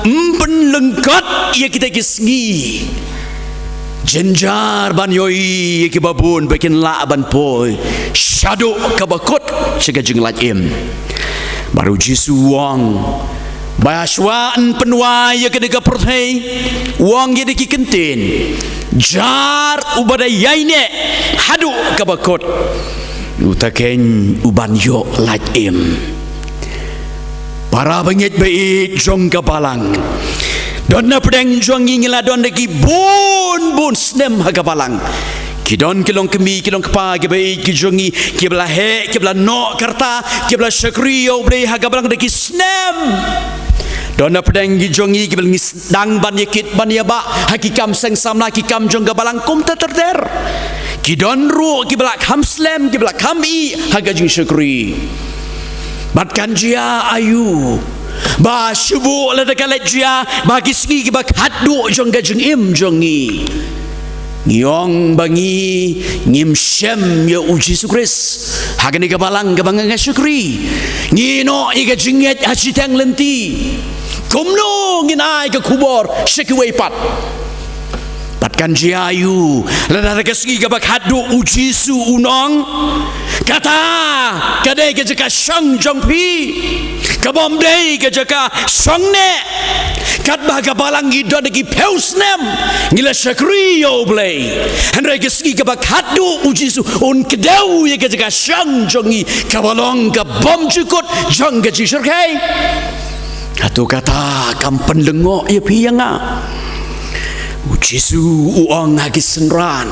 ym pynlyngkot ïa kita ki sngi, jynjar ban ïohi ïa kiba bun ba kin lah ban poi shaduh kaba kut sha ka jinglait im. Bad U Jisu u ong ba shuwa yn pynwai ïa kane ka pyrthei, u ong ïa ki kyntien: Jar uba da ïaineh haduh kaba kut, uta keiñ u ban ïoh lait im. Para bangeit ba ïeit jong ka balang, don na pdeng jong ngi ngi la don da ki bun bun snem ha ka balang. Ki don ki long kmie, ki long kpa, kiba ïeit ki jong ngi, kiba la heh, kiba la noh ka rta, kiba la shakri ïa U Blei ha ka balang da ki snem. Don na pdeng ki jong ngi kiba la ngi sdang ban ïa kit ban ïa bah ha ki kam seng samla, ki kam jong ka balang kumta ter ter. Ki don ruh kiba la kham slem, kiba la kham ïeh ha ka jingshakri. Bad kan jia aïu ba shu buh lada ka leit jia ba ki sngi kiba khatduh jong ka jingim jong ngi, ngi ong ba ngi ngim shem ïa U Jisu Khrist ha kane ka balang kaba nga nga shakri. Ngi noh ïa ka jingngeit ha shiteng lynti. Kumno ngin ai ka khubor sha kiwei pat? Bad kan jia aïu lada ha ka sngi kaba khatduh U Jisu un ong, kata ka dei ka jaka shong jong phi, ka bym dei ka jaka shong neh. Katba ha ka balang ngi don da ki phew snem ngi la shakri ïa U Blei, hynrei ka sngi kaba khatduh U Jisu un kdew ïa ka jaka shong jong ngi kaba long ka bymjukut jong ka jingshyrkhei. Hato kata kam pynlyngngoh ïa phi ïa nga? U Jisu u ong ha ki synran: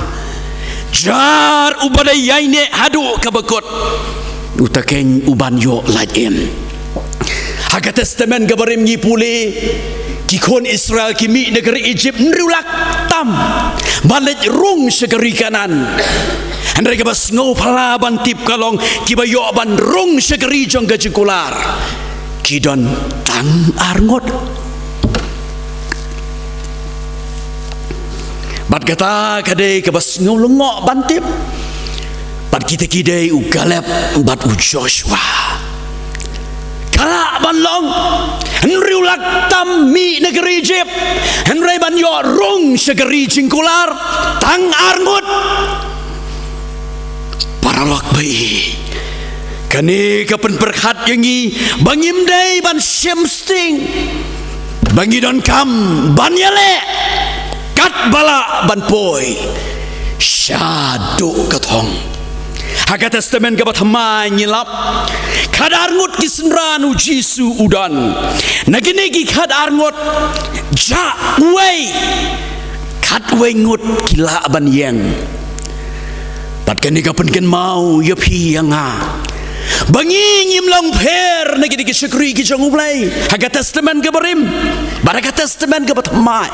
Jar uba da ïaineh haduh kaba kut, uta keiñ u ban ïoh lait im. Ha ka Testament kaba rim ngi pule, ki khun Israel ki mih na ka ri Ijipt hynriew lak tam ban leit rung sha ka ri Kanaan. Hynrei kaba sngewphylla ban tip ka long, kiba ïoh ban rung sha ka ri jong ka jingkular ki don tang ar ngut. Bad kata ka dei kaba sngewlyngngoh ban tip. Bad kita ki dei u Kaleb bad u Joshua. Ka lah ban long hynriew lak tam mih na ka ri Ijipt, hynrei ban ïoh rung sha ka ri jingkular tang ar ngut. Paralok ba ïeit, kane ka pynpyrkhat ïa ngi ba ngim dei ban shim sting, ba ngi donkam ban ïaleh katba lah ban poi shaduh ka thong. Ha ka Testament kaba thymmai ngi lap, khadar ngut ki synran U Jisu u don. Na kine ki khadar ngut, jah uwei, khatwei ngut ki lah ban ïeng. Bad kane ka pynkynmaw ïa phi ïa nga ba ngi ngim long pher na kine ki shakri ki jong U Blei ha ka Testament kaba rim bad ha ka Testament kaba thymmai.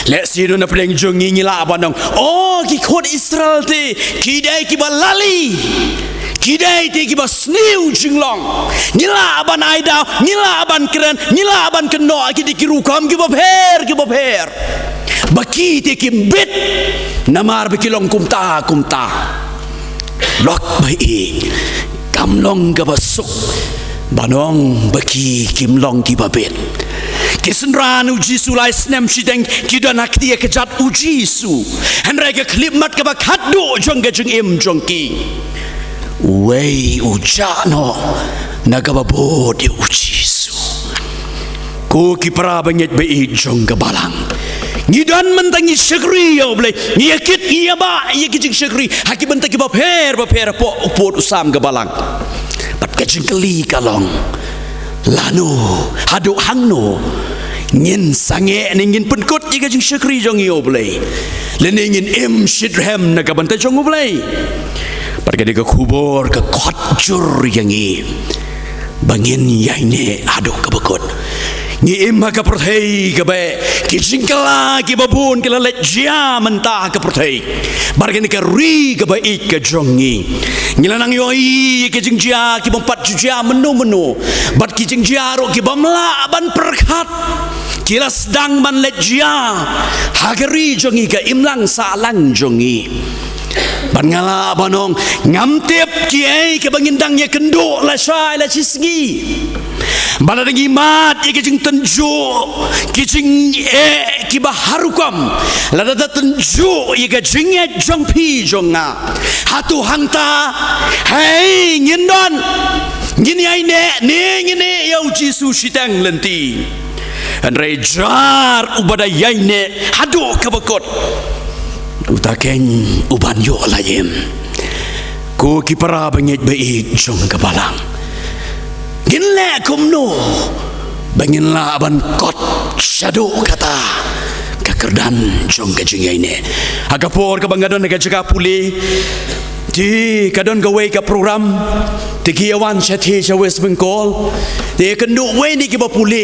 Lehse don na pdeng jong ngi ngi lah ban ong, oh, ki khun Israel te ki dei kiba lali, ki dei te kiba sniew jinglong. Ngi lah ban ai daw, ngi lah ban kren, ngi lah ban kynnoh ïa ki da ki rukom kiba pher kiba pher. Ba ki te kim bit namar ba ki long kumta kumta. Lok ba ïeit, kam long kaba suk ban ong ba ki kim long kiba bit. Ki synran U Jisu lai snem shiteng ki don ha kti ïa ka jait U Jisu. Hynrei ka khyllipmat kaba khatduh jong ka jingim jong ki, uwei u jah noh na kaba bud ïa U Jisu. Ko ki para bangeit ba ïeit jong ka balang, Ngi don mynta ngi shakri ïa U Blei, ngi ïa kit ngi ïa bah ïa ki jingshakri ha ki bynta kiba pher bapher hapoh u pud u sam ka balang. Bad ka jingkylli ka long, lano, haduh hangno ngin sangeh ne ngin pynkut ïa ka jingshakri jong ngi ïa U Blei, lane ngin im shitrhem na ka bynta jong U Blei? Bad ka dei ka khubor ka khot jur ïa ngi ba ngin ïaineh haduh kaba kut. Ngi im ha ka pyrthei kaba ki jingkylla kiba bun ki la leit jia mynta ha ka pyrthei. Bad kane ka ri kaba ïeit ka jong ngi, ngi la nang ïohi ïa ki jingjia ki bym pat ju jia mynno mynno. Bad ki jingjia ruh ki bym lah ban pyrkhat ki la sdang ban leit jia ha ka ri jong ngi, ka imlang sahlang jong ngi. Bad nga lah ban ong, ngam tip kiei kiba ngin dang ïakynduh lashai lashisngi. Bad lada ngi mad ïa ki jingtynjuh, ki jingeh kiba har rukom, lada da tynjuh ïa ka jingngeit jong phi jong nga, hato hangta, hei, ngin don, ngin ïaineh ne ngin ïeh ïa U Jisu shiteng lynti? Hynrei jar uba da ïaineh haduh kaba kut, uta keiñ u ban ïoh lait im. Ko ki para bangeit ba ïeit jong ka balang, ngin leh kumno ba ngin lah ban kot shaduh kata ka kyrdan jong ka jingïaineh? Ha ka por kaba nga don ha ka jaka pule, te ka don kawei ka program, te ki ïa wan shatei sha West Bengal. Te ïakynduh wei na kiba pule.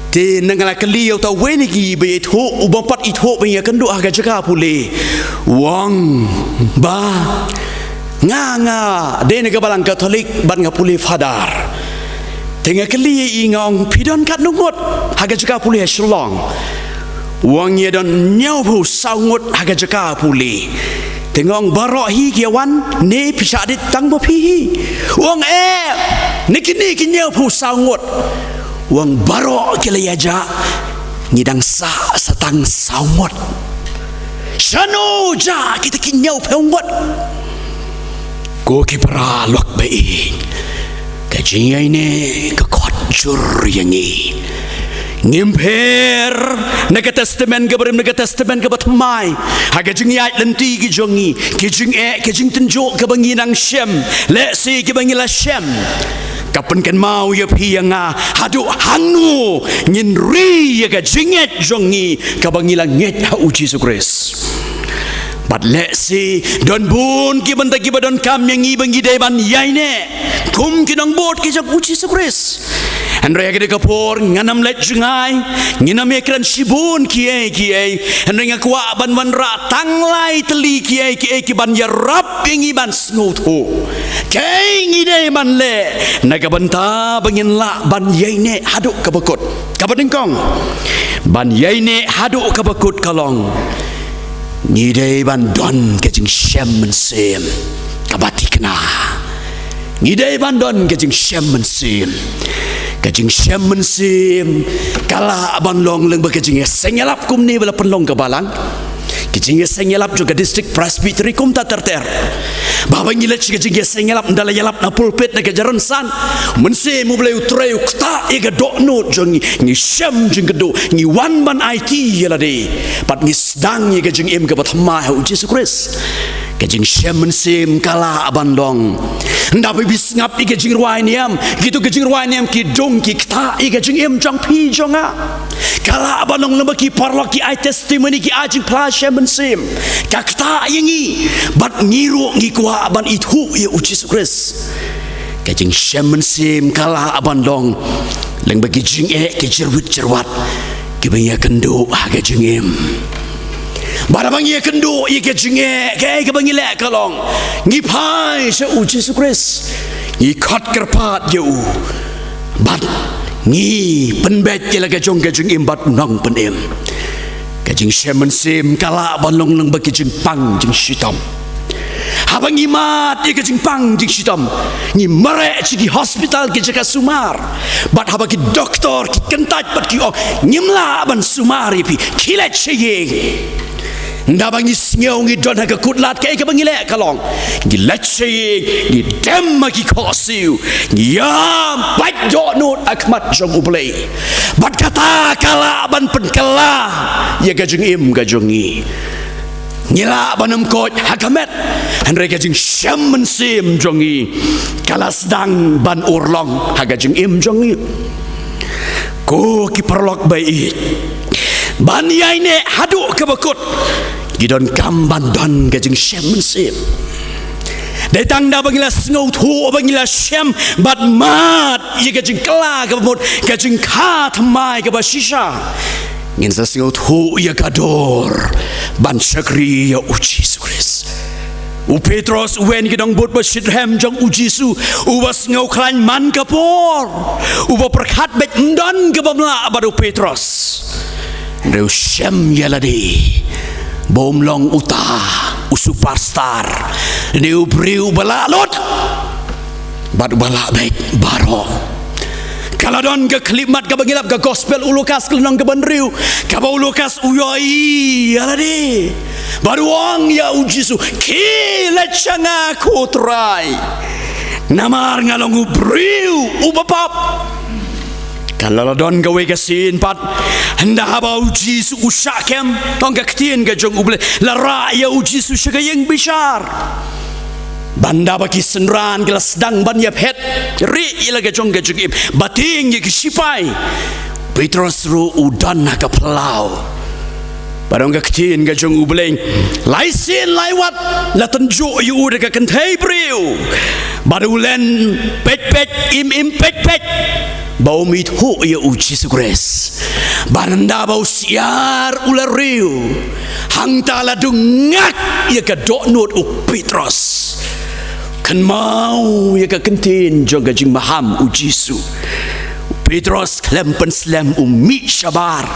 Te nga la kylli ïa uta uwei na kiba ithuh, uba pat ithuh ban ïakynduh ha ka jaka pule. U ong ba nga, nga dei na ka balang Katholik bad nga pule Father. Te nga kylli ïa i, nga ong, phi don katno ngut ha ka jaka pule ha Shillong? U ong, ngi don hynñiewphew saw ngut ha ka jaka pule. Te nga ong, baroh hi ki ïa wan ne phi shah dei tang ba phi hi? U ong, eh, na kine ki hynñiewphew saw ngut, u ong, baroh ki la ïa jah, ngi dang sah sa tang saw ngut. Shano jah kita ki hynñiewphew ngut? Ko ki para lok ba ïeit, ka jingïaineh ka khot jur ïa ngi. Ngim pher na ka Testament kaba rim, na ka Testament kaba thymmai. Ha ka jingïaid lynti ki jong ngi, ki jingeh, ki jingtynjuh kaba ngi nang shem, lehse kiba ngi la shem, ka pynkynmaw ïa phi ïa nga haduh hangno ngin ri ïa ka jingngeit jong ngi kaba ngi la ngeit ha U Jisu Khrist. Bad lehse don bun ki bynta kiba donkam ïa ngi ba ngi dei ban ïaineh kum ki nongbud ki jong U Jisu Khrist. Hynrei ha kane ka por ngan ym leit jngai, ngin ym ïakren shibun kiei kiei. Hynrei nga kwah ban wanrah tang lai tylli kiei kiei kiban ïarap ïa ngi ban sngewthuh. Kaei ngi dei ban leh na ka bynta ba ngin lah ban ïaineh haduh kaba kut? Kaba nyngkong, ban ïaineh haduh kaba kut ka long, ngi dei ban don ka jingshem mynsiem kaba thikna. Ngi dei ban don ka jingshem mynsiem. Ka jingshem mynsiem ka lah ban long lyngba ka jingïaseng ïalap kumne ba la pynlong ka balang. Ka jingïaseng ïalap jong ka District Presbytery kumta ter ter. Ba haba ngi leit sha ka jingïaseng ïalap, ynda la ïalap na pulpit na ka jingïaseng, Mynsiem U Blei u trei, u ktah ïa ka dohnud jong ngi. Ngi shem jingkynduh, ngi wan ban aiti ïa lade, bad ngi sdang ïa ka jingim kaba thymmai ha U Jisu Khrist. Ka jingshem mynsiem ka lah ban long, ynda phi sngap ïa ka jingrwai niam, kito ka jingrwai niam ki dung ki ktah ïa ka jingim jong phi jong nga. Ka lah ban long lyngba ki paralok ki ai testimony, ki ai jingphla shem mynsiem. Ka ktah ïa ngi, bad ngi ruh ngi kwah ban ithuh ïa U Jisu Khrist. Ka jingshem mynsiem ka lah ban long lyngba ki jingeh, ki jyrwit jyrwat kiba ngi ïakynduh ha ka jingim. Bad haba ngi ïakynduh ïa ka jingeh, kaei kaba ngi leh ka long, ngi phai sha U Jisu Khrist, ngi khot kyrpad ïa u, bad ngi pynbeit ïa la ka jong ka jingim bad u Nongpynim. Ka jingshem mynsiem ka lah ban long lyngba ki jingpang jingshitom. Haba ngi mad ïa ka jingpang jingshitom, ngi mareh sha ki hospital, ki jaka sumar. Bad haba ki doktor ki kyntait bad ki ong, ngim lah ban sumar ïa phi, khie leit sha ïing. Nda ba ngi sngew ngi don ha ka kut lad, kaei kaba ngi leh ka long, ngi leit sha ïing, ngi dem ha ki khohsiew, ngi ïam pait dohnud ha khmat jong U Blei. Bad kata ka lah ban pynkylla ïa ka jingim ka jong ngi. Ngi lah ban ym koit ha ka met, hynrei ka jingshem mynsiem jong ngi ka la sdang ban urlong ha ka jingim jong ngi. Ko ki paralok ba ïeit, ban ïaineh haduh kaba kut, ngi donkam ban don ka jingshem mynsiem. Dei tang da ba ngi la sngewthuh, ba ngi la shem bad mad ïa ka jingkylla kaba mut, ka jingkha thymmai kaba shisha, ngin sa sngewthuh ïa ka dor ban shakri ïa U Jisu Khrist. U Petros, uwei na ki nongbud ba shitrhem jong U Jisu, uba sngewkhlaiñ man ka por, uba pyrkhat beit ym don kaba ym lah bad U Petros, hynrei u shem ïa lade ba um long uta u superstar, ne u briew uba lah lut bad uba lah beit baroh. Ka la don ka khyllipmat kaba ngi lap, ka gospel u Lukas, ka lynnong kaba hynriew, kaba u Lukas u ïohi ïa lade bad u ong ïa U Jisu, "Khie leit sha nga, ko Trai, namar nga long u briew uba pap." Ka la, la don kawei ka sien pat, hynda haba U Jisu u shah kem, tang ka ktien ka jong U Blei, la rah ïa U Jisu sha ka ïing bishar. Bad hynda ba ki synran ki la sdang ban ïaphet rieh ïa la ka jong ka jingim, ba tieng ïa ki shipai, Petros ruh u don ha ka phyllaw. Bad ong ka ktien ka jong U Blei, lai sien lai wat la tynjuh ïa u da ka kynthei briew, bad u len peit peit, im im peit peit, ba um ithuh ïa U Jisu Khrist. Bad hynda ba u syiar u la riew, hangta la dung ngak ïa ka dohnud u Petros. Kynmaw ïa ka ktien jong ka jingmaham U Jisu. U Petros khlem pynslem, u mih shabar,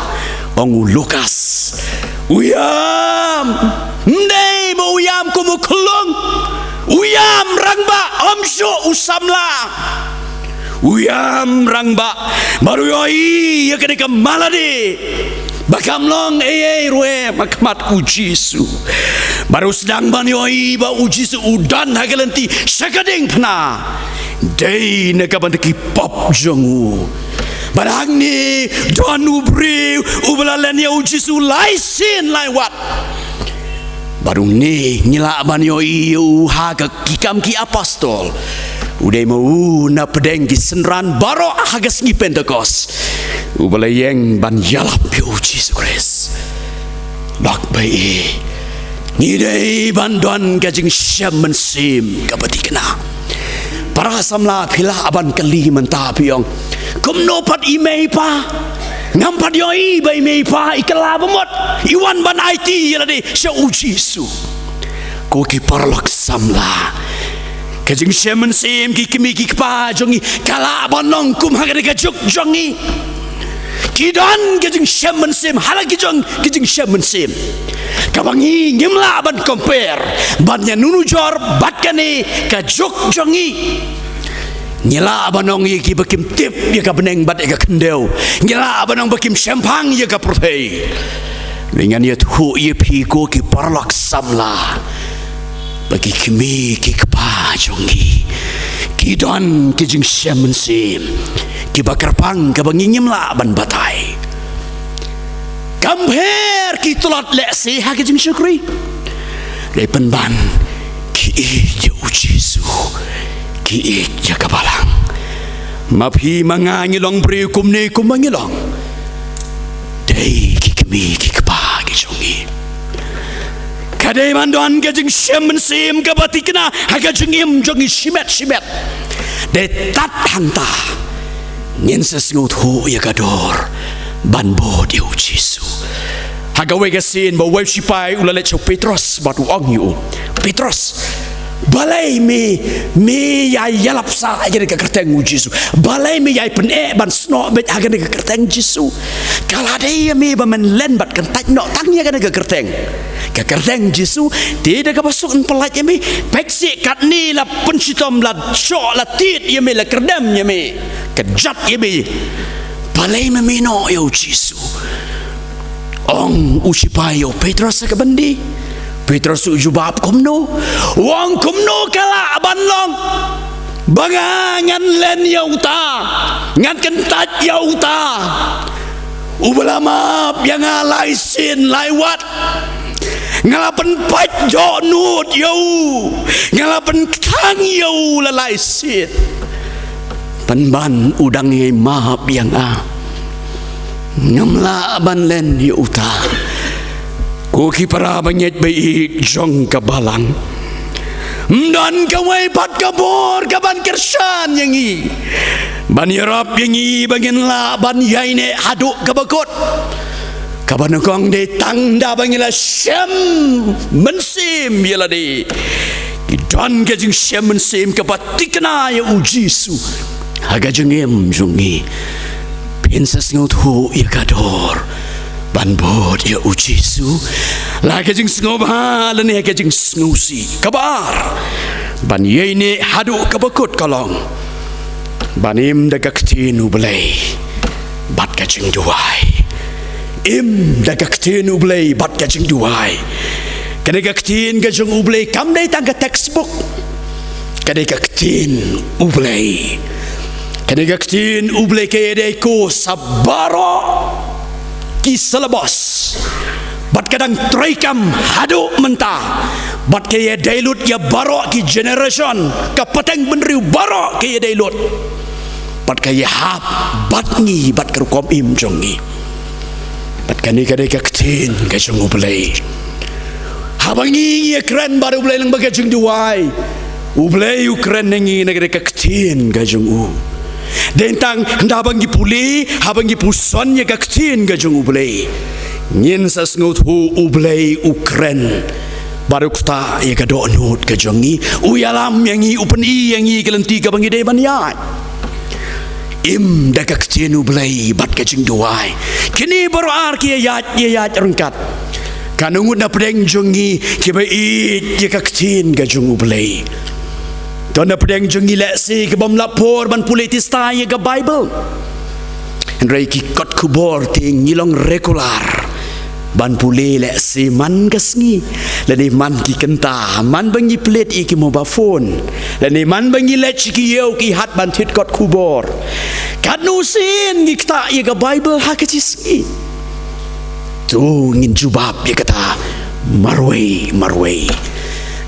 ong u Lukas, u ïam. Ym dei ba u ïam kum u khlung, u ïam rangbah, ym shuh u samla. U ïam rangbah, bad u ïohi ïa kane ka malade ba kam long ei ei ruh em ha khmat U Jisu. Bad u sdang ban ïohi ba U Jisu u don ha ka lynti sha ka diengphna, dei na ka bynta ki pop jong u. Bad hangne don u briew uba la len ïa U Jisu lai sien lai wat. Bad une ngi lah ban ïohi ïa u ha ka Ki Kam ki Apostol. U dei ma u na pdeng ki synran baroh ha ka sngi Pentekost, uba la ïeng ban ïalap ïa U Jisu Khrist. Lok ba ïeit, ngi dei ban don ka jingshem mynsiem kaba thikna. Para samla, phi lah ban kylli mynta, phi ong, kumno pat i mei i pa? Ngam pat ïohi ba i mei i pa i kylla ba mut, i wan ban aiti ïa lade sha U Jisu. Ko ki paralok samla, ka jingshem mynsiem ki kmie ki kpa jong ngi ka lah ban long kum ha kane ka juk jong ngi. Ki don ka jingshem mynsiem, ha la ki jong ki jingshem mynsiem kaba ngi ngim lah ban compare, ban ïa nujor bad kane ka juk jong ngi. Ngi lah ban ong ïa kiba kim tip ïa ka bneng bad ïa ka khyndew, ngi lah ban ong ba kim shemphang ïa ka pyrthei. Ngan ïathuh ïa phi, ko ki paralok samla, ba ki kmie ki kpa jong ngi ki don ki jingshem mynsiem kiba kyrpang, kaba ngi ngim lah ban batai. Kam pher ki tlot lehse ha ki jingshakri, dei pynban ki ïeit ïa U Jisu, ki ïeit ïa ka Balang. Ma phi ma nga ngi long briew kumne kumba ngi long, dei ki kmie ki kpa ki jong ngi. Ka dei ban don ka jingshem mynsiem kaba thikna ha ka jingim jong ngi shimet shimet. Dei tad hangta ngin sa sngewthuh ïa ka dor ban bud ïa U Jisu. Ha kawei ka sien ba uwei u shipai u la leit sha u Petros bad u ong ïa u, Petros, balei me, me ïai ïalap sah ïa kane ka kyrteng U Jisu? Balei me ïai pyneh ban snoh beit ha kane ka kyrteng Jisu? Ka la dei ïa me ba men len bad kyntait noh tang ïa kane ka kyrteng, ka kyrteng Jisu. Te da kaba suk yn pyllait ïa me, peit seh katne la pynshitom, la shoh, la tied ïa me, la kyrdem ïa me, kjat ïa me. Balei me mih noh ïa U Jisu? Ong u shipai ïa u Petros ha ka byndi. Petros u jubab kumno? U ong kumno ka lah ban long ba nga ngan len ïa uta, ngan kyntait ïa uta uba la map ïa nga lai sien lai wat. Nga la pynpait dohnud ïa u, nga la pynkhang ïa u la lai sien. Pynban u dang ïai map ïa nga. Ngam lah ban len ïa uta. Ko ki para bangeit ba ïeit jong ka balang, ym don kawei pat ka bor ka ban kyrshan ïa ngi ban ïarap ïa ngi ba ngin lah ban ïaineh haduh kaba kut. Kaba nyngkong dei tang da ba ngi la shem mynsiem ïa lade. Ki don ka jingshem mynsiem kaba thikna ïa u Jisu ha ka jingim jong ngi. Phin sa sngewthuh ïa ka dor ban bud ïa u Jisu la ka jingsngewbha lane ka jingsngewsih. Kaba ar, ban ïaineh haduh kaba kut ka long ban im da ka ktien U Blei bad ka jingduwai. Im da ka ktien U Blei bad ka jingduwai. Kane ka ktien ka jong U Blei kam dei tang ka textbook. Ka dei ka ktien U Blei. Kane ka ktien U Blei ka ïadei ko sa baroh ki syllabus. Bad ka dang treikam haduh mynta. Bad ka ïadei lut ïa baroh ki generation, ka pateng bynriew baroh ka ïadei lut. Bad ka ïahap bad ngi bad ka rukom im jong ngi. Bad kane ka dei ka ktien ka jong U Blei. Haba ngi ngi ïakren bad U Blei lyngba ka jingduwai, U Blei u kren na ngi na ka dei ka ktien ka jong u. Dei tang hynda ba ngi pule, haba ngi puson ïa ka ktien ka jong U Blei, ngin sa sngewthuh U Blei u kren bad u ktah ïa ka dohnud ka jong ngi. U ïalam ïa ngi, u pyni ïa ngi ka lynti kaba ngi dei ban ïaid. Im da ka ktien U Blei bad ka jingduwai. Kine baroh ar ki ïaid, ïaid ryngkat. Katno ngut na pdeng jong ngi kiba ïeit ïa ka ktien ka jong U Blei? To na pdeng jong ngi lehse kibym lap por ban pule tista ïa ka Baibl. Hynrei ki kot khubor te ngi long regular ban pule lehse man ka sngi, lane man ki kynta, man ba ngi plie ïa ki mobile phone, lane man ba ngi leit sha ki ïew ki hat ban thied kot khubor. Katno sien ngi ktah ïa ka Baibl ha ka shi sngi? To ngin jubab ïa kata marwei marwei.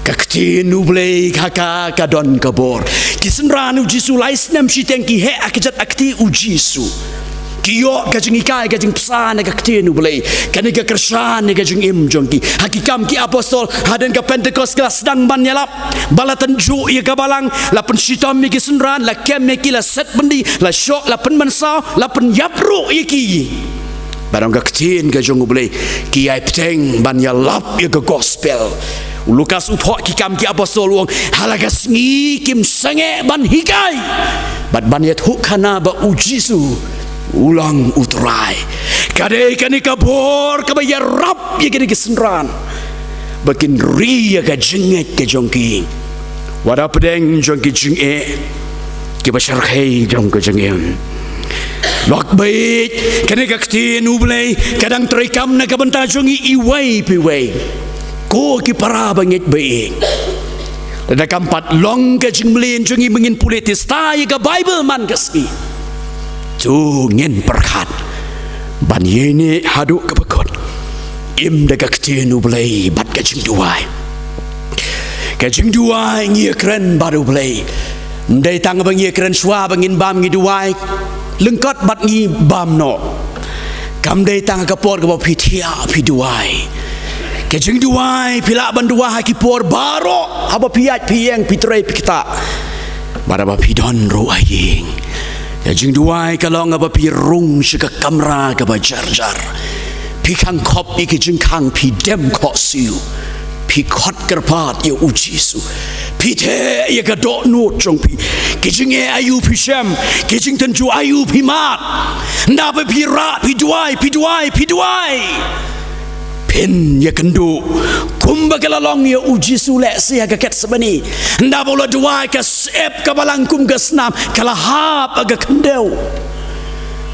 Ka ktien U Blei ka ka ka don ka bor. Ki synran U Jisu lai snem shiteng ki heh ha ka jait kti U Jisu. Ki ïoh ka jinghikai, ka jingbsa na ka ktien U Blei. Kane ka kyrshan ïa ka jingim jong ki. Ha ki Kam ki Apostol, hadien ka Pentekost ka la sdang ban ïalap. Ba la tynjuh ïa ka balang, la pynshitom ïa ki synran, la kem ïa ki, la set byndi, la shoh, la pynmynsaw, la pynïap ruh ïa ki. Ba dang ka ktien ka jong U Blei ki ïai bteng ban ïalap ïa ka gospel. U Lukas u thoh ki Kam ki Apostol u ong, ha la ka sngi kim sangeh ban hikai bad ban ïathuhkhana ba U Jisu u long U Trai. Ka dei kane ka bor kaba ïarap ïa kine ki synran ba kin ri ïa ka jingngeit ka jong ki. Wat hapdeng jong ki jingeh kiba shyrkhei jong ka jingim. Lok bad kane ka ktien U Blei ka dang treikam na ka bynta jong ngi iwei pa iwei. Ko ki para bangeit ba ïeit, lada kam pat long ka jingmlien jong ngi ba ngin pule tista ïa ka Baibl man ka sngi, to ngin pyrkhat ban ïaineh haduh kaba kut. Im da ka ktien U Blei bad ka jingduwai. Ka jingduwai ngi ïakren bad U Blei. Ym dei tang ba ngi ïakren shuwa ba ngin bam, ngi duwai lyngkot bad ngi bam noh. Kam dei tang ka por kaba phi thiah phi duwai. Ka jingduwai phi lah ban duwai ha ki por baroh, haba phi ïaid phi ïeng, phi trei phi ktah, bad haba phi don ruh ha ïing. Ka jingduwai ka long haba phi rung sha ka kamra kaba jarjar, phi khang khop ïa ki jingkhang, phi dem khohsiew, phi khot kyrpad ïa U Jisu, phi theh ïa ka dohnud jong phi. Ki jingeh aïu phi shem, ki jingtynjuh aïu phi mad, ynda ba phi rah, phi duwai, phi duwai, phi duwai, phin ïakynduh kumba ka la long ïa U Jisu lehse ha ka Gethsemane. Ynda ba u la duwai, ka syep ka balang kum ka snam ka la hap ha ka khyndew.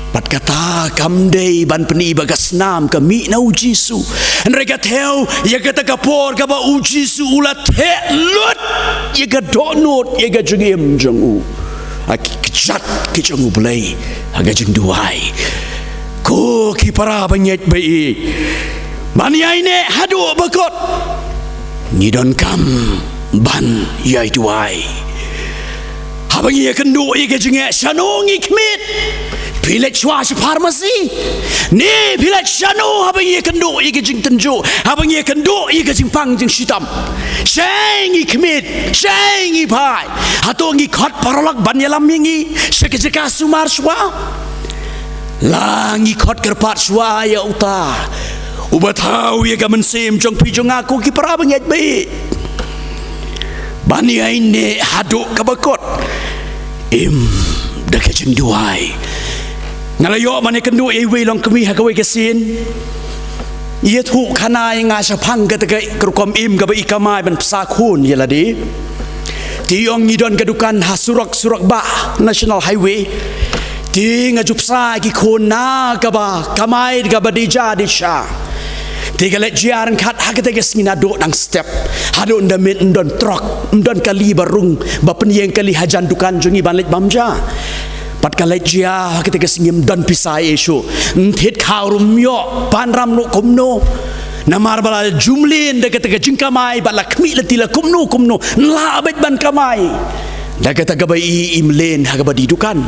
Bad kata kam dei ban pyni ba ka snam ka mih na u Jisu. Hynrei ka thew ïa kata ka por kaba u Jisu u la theh lut ïa ka dohnud ïa ka jingim jong u. Ha ki kjat ki jong U Blei ha ka jingduwai. Ko ki para bangeit ba ïeit, ban ïaineh haduh ba kut ngi donkam ban ïai duwai. Haba ngi ïakynduh ïa ka jingeh, shano ngi khmied? Phi leit shuwa sha pharmacy? Ne phi leit shano haba ngi ïakynduh ïa ka jingtynjuh, haba ngi ïakynduh ïa ka jingpang jingshitom? Shaei ngi khmied, shaei ngi phai? Hato ngi khot paralok ban ïalam ïa ngi sha ka jaka sumar shuwa? La ngi khot kyrpad shuwa ïa uta uba thaw ïa ka mynsiem jong phi jong nga, ko ki para bangeit ba ïeit, ban ïaineh haduh kaba kut? Im da ka jingduwai. Nga la ïoh ban ïakynduh ïa iwei i longkmie ha kawei ka sien. Ïathuh khana ïa nga shaphang kata ka rukom im kaba i kamai ban pynsa khun ïa lade. Te i ong ngi don ka dukan ha surok, surok bah, National Highway. Te nga ju pynsa ïa ki khun na kaba kamai kaba dei ja dei sha. Te ka leit jia ryngkat ha kata ka sngi naduh dang step haduh ynda miet, ym don trok, ym don kali ba rung ba pynïeng kali hajan dukan jong ngi ban leit bam ja. Bad ka leit jia ha kata ka sngi ym don pisa ei shuh. Ym thied khaw ruh ym ïoh, pan ram ruh kumno. Namar ba la ju mlien da kata ka jingkamai bad la khmih lynti la kumno kumno, ym lah beit ban kamai. Da kata kaba i, i mlien ha kaba die dukan.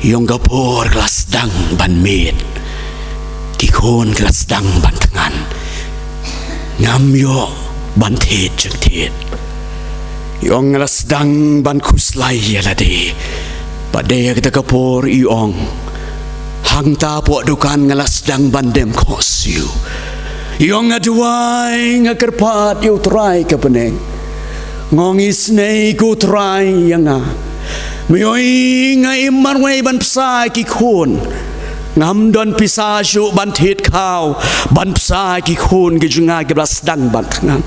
I ong ka por ka la sdang ban miet, ki khun ki la sdang ban thngan. Ngam ïoh ban thied jingthied. I ong nga la sdang ban khuslai ïa lade. Bad dei ha kata ka por i ong, hangta hapoh dukan nga la sdang ban dem khohsiew. I ong nga duwai, nga kyrpad ïa U Trai ka bneng. Nga ong isynei ko Trai ïa nga. Me ïohi nga im marwei ban pynsa ïa ki khun. Ngam don pisa shuh ban thied khaw ban pynsa ïa ki khun ki jong nga kiba la sdang ban thngan.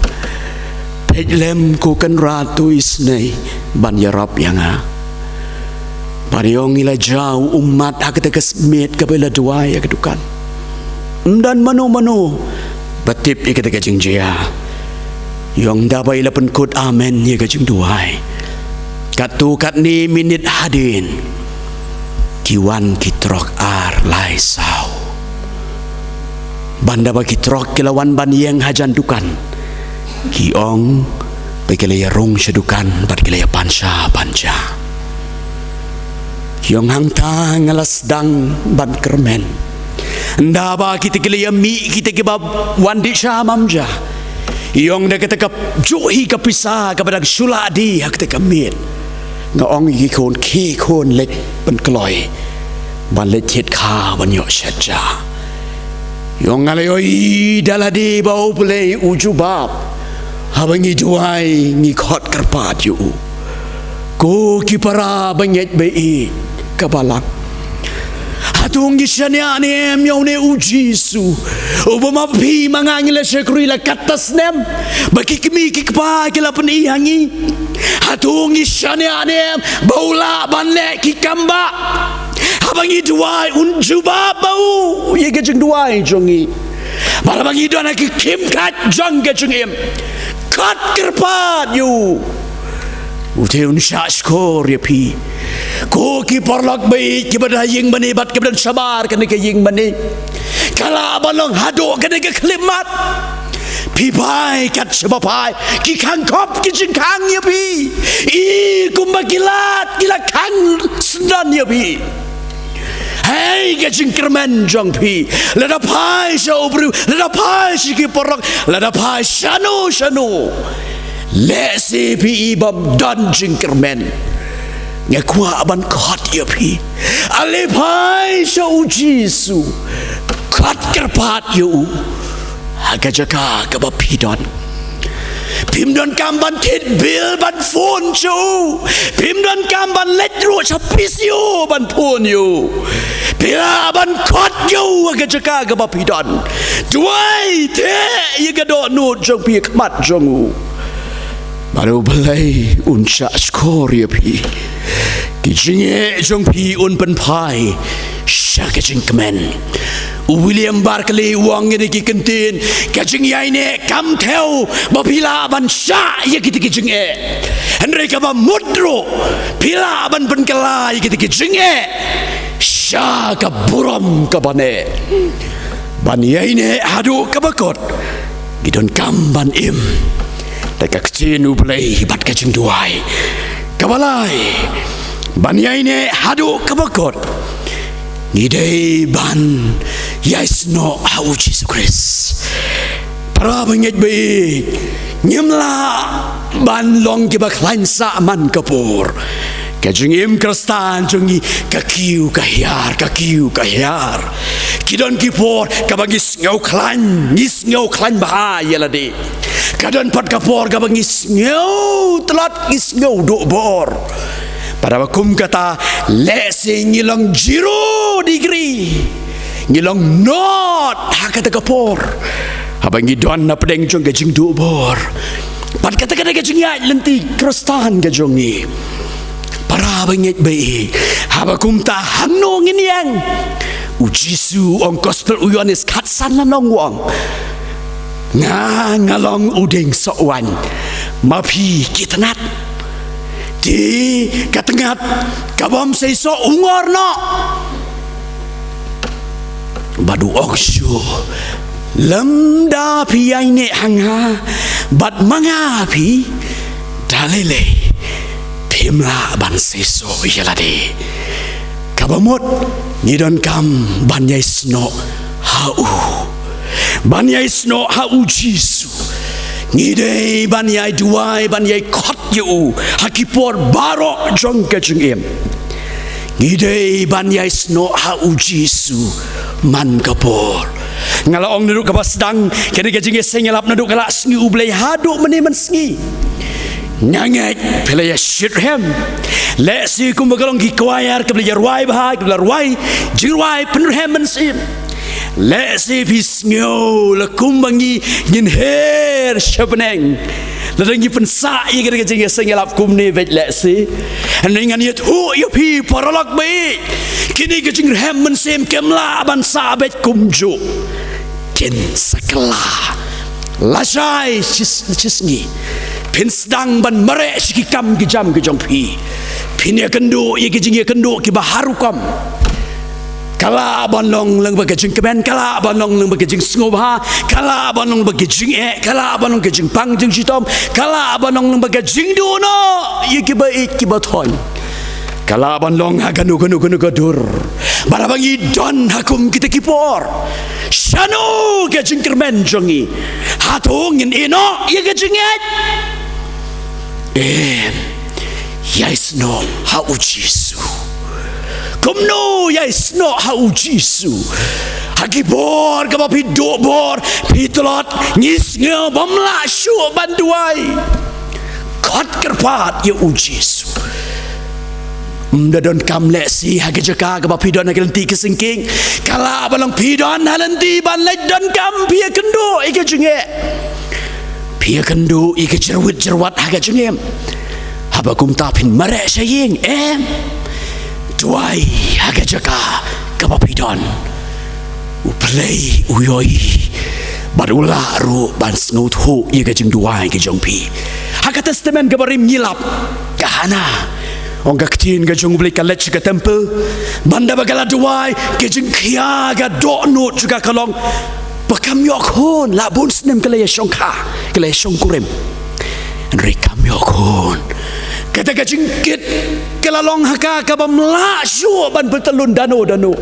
Peit lem ko Kynrad, to isynei ban ïarap ïa nga. Bad i ong i la jaw ummat ha kata ka miet kaba i la duwai ha ka dukan. Ym don mano mano ba tip ïa kata ka jingjia. I ong da ba i la pynkut amen ïa ka jingduwai, katto katne minit hadien ki wan ki trok ar lai saw. Bad da ba ki trok ki la wan ban ïeng hajan dukan, ki ong ba ki la ïarung sha dukan bad ki la ïapan sha pan ja. Ki ong hangta nga la sdang ban kyrmen. Ynda ba kita ki la ïamih kita kiba wan dih sha mam ja. I ong da kata ka juh hi ka pisa kaba dang shu lah die ha kata ka miet, nga ong ïa ki khun, khie khun leit pynkloi ban leit thied khaw ban ïoh shet ja. I ong nga la ïohi da lade ba U Blei u jubab. Haba ngi duwai ngi khot kyrpad ïa u. Ko ki para bangeit ba ïeit, ka balang, hato ngi shaniah ne em ïa une U Jisu uba ma phi ma nga ngi la shakri la katto snem, ba ki kmie ki kpa ki la pyni ha ngi? Hato ngi shaniah ne em ba u lah ban leh ki kam ba haba ngi duwai un jubab ba u ïa ka jingduwai jong ngi? Bad haba ngi don ha ki khim khat jong ka jingim, khot kyrpad ïa u. U te un shah shkor ïa phi. Ko ki paralok ba ïeit kiba da ïing mane bad kiba don shabar kane ka ïing mane, ka lah ban long haduh kane ka khyllipmat. Phi phai kat shaba phai, ki khang khop ki jingkhang ïa phi. I kumba ki lad ki la khang syndon ïa phi. Hei ka jingkyrmen jong phi, lada phai sha u briew, lada phai sha ki paralok, lada phai shano shano, lehse phi i bym don jingkyrmen. Nga kwah ban khot ïa phi, ale phai sha U Jisu. Khot kyrpad ïa u ha ka jaka kaba phi don. Phim donkam ban thied bill ban phone sha u. Phim donkam ban leit ruh sha P C O ban phone ïa u. Phi lah ban khot ïa u ha ka jaka kaba phi don. Duwai te ïa ka dohnud jong phi ha khmat jong u. Bad U Blei un shah shkor ïa phi. Ki jingeh jong phi un pynphai sha ka jingkmen. U William Barclay u ong ïa kine ki kyntien, ka jingïaineh kam thew ba phi lah ban shah ïa kita ki jingeh. Hynrei kaba mut ruh, phi lah ban pynkylla ïa kita ki jingeh sha ka burom kaba neh. Ban ïaineh haduh kaba kut, ngi donkam ban im da ka ktien U Blei bad ka jingduwai. Kaba lai, ban ïaineh haduh kaba kut, ngi dei ban ïaisnoh ha U Jisu Khrist. Para bangeit baieit, ngim lah ban long kiba khlaiñ sah man ka por. Ka jingim Khristan jong ngi ka kiew ka hiar, ka kiew ka hiar. Ki don ki por kaba ngi sngew khlaiñ, ngi sngew khlaiñ bha ïa lade. Ka don pat ka por kaba ngi sngew tlot, ngi sngew duh bor. Bad haba kum kata, lehse ngi long zero degree, ngi long not ha kata ka por, haba ngi don na pdeng jong ka jingduh bor. Bad kata ka dei ka jingïaid lynti Khristan ka jong ngi. Para bangeit baieit, haba kumta hangno ngin ïeng? U Jisu u ong, Gospel u Ïoannis khatsan lynnong u ong, nga, nga long u dieng soh waiñ, ma phi ki tngat. Te ka tngat kabym seisoh u ngor noh. Bad u ong shuh, lymda phi ïaineh ha nga bad ma nga ha phi, da lei lei phim lah ban seisoh ïa lade. Kaba mut, ngi donkam ban ïaisnoh ha u, ban ïaisnoh ha U Jisu. Ngi dei ban ïai duwai, ban ïai khot ïa u ha ki por baroh jong ka jingim. Ngi dei ban ïaisnoh ha U Jisu man ka por. Nga la ong naduh kaba sdang kane ka jingïaseng ïalap, naduh ka la sngi U Blei haduh mynne mynsngi. Nga ngeit phi la ïa shitrhem. Lehse kumba ka long ki choir kiba la ïa rwai bha, kiba la rwai jingrwai pynrhem mynsiem. Lehse phi sngew la kumba ngi ngin her sha bneng lada ngi pynsah ïa kane ka jingïaseng ïalap kumne beit lehse. Hynrei ngan ïathuh ïa phi paralok baieit, kine ki jingrhem mynsiem kim lah ban sah beit kumjuh. Kin sa kylla. Lashai shi, shi sngi phin sdang ban mareh sha ki kam ki jam ki jong phi. Phin ïakynduh ïa ki jingïakynduh kiba har rukom. Ka lah ban long lyngba ka jingkmen, ka lah ban long lyngba ka jingsngewbha, ka lah ban long lyngba ka jingeh, ka lah ban long ka jingpang jingshitom, ka lah ban long lyngba ka jingduh noh ïa kiba ïeit kiba thoiñ. Ka lah ban long ha kano kano kano ka dur. Bad haba ngi don ha kum kita ki por, shano ka jingkyrmen jong ngi? Hato ngin ïehnoh ïa ka jingngeit? Em, ïaisnoh ha U Jisu. Kumno ïaisnoh ha U Jisu? Ha ki por kaba phi duh bor, phi tlot, ngi sngew bym lah shuh ban duwai, khot kyrpad ïa U Jisu. Ym da donkam lehse ha ka jaka kaba phi don ha ka lynti ka syngkien. Ka lah ban long phi don ha lynti ban leit donkam, phi ïakynduh ïa ka jingeh, phi ïakynduh ïa ka jyrwit jyrwat ha ka jingim. Haba kumta phin mareh sha ïing, em? Duwai ha ka jaka kaba phi don. U Blei u ïohi bad u lah ruh ban sngewthuh ïa ka jingduwai ka jong phi. Ha ka Testament kaba rim ngi lap, ka Hana, ong ka ktien ka jong U Blei ka leit sha ka temple. Ban da ba ka la duwai, ka jingkhia ka dohnud jong ka ka long ba kam ïoh khun, la bun snem ka la ïashongkha, ka la ïashongkurim. Hynrei kam ïoh khun. Kata ka jingkit ka la long ha ka kabym lah shuh ban pyntyllun dano dano.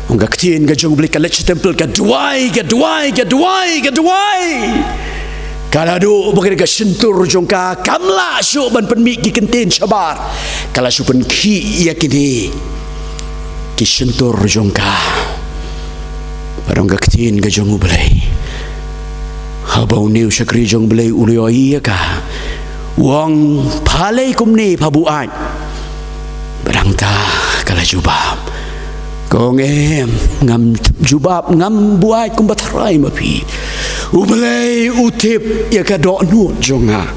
Ong ka ktien ka jong U Blei ka leit sha temple, ka duwai, ka duwai, ka duwai, ka duwai. Ka la duh ba ka shyntur jong ka kam lah shuh ban pynmih ki kyntien shabar. Ka la shu pynkhih ïa kine ki shyntur jong ka. Bad ong ka ktien ka jong U Blei, haba une u shakri jong U Blei u la ïohi ïa ka, u ong, pha leh kumne, pha buaid? Bad hangta ka la jubab, ka ong, em, ngam jubab, ngam buaid kumba tharai ma phi. U Blei u tip ïa ka dohnud jong nga.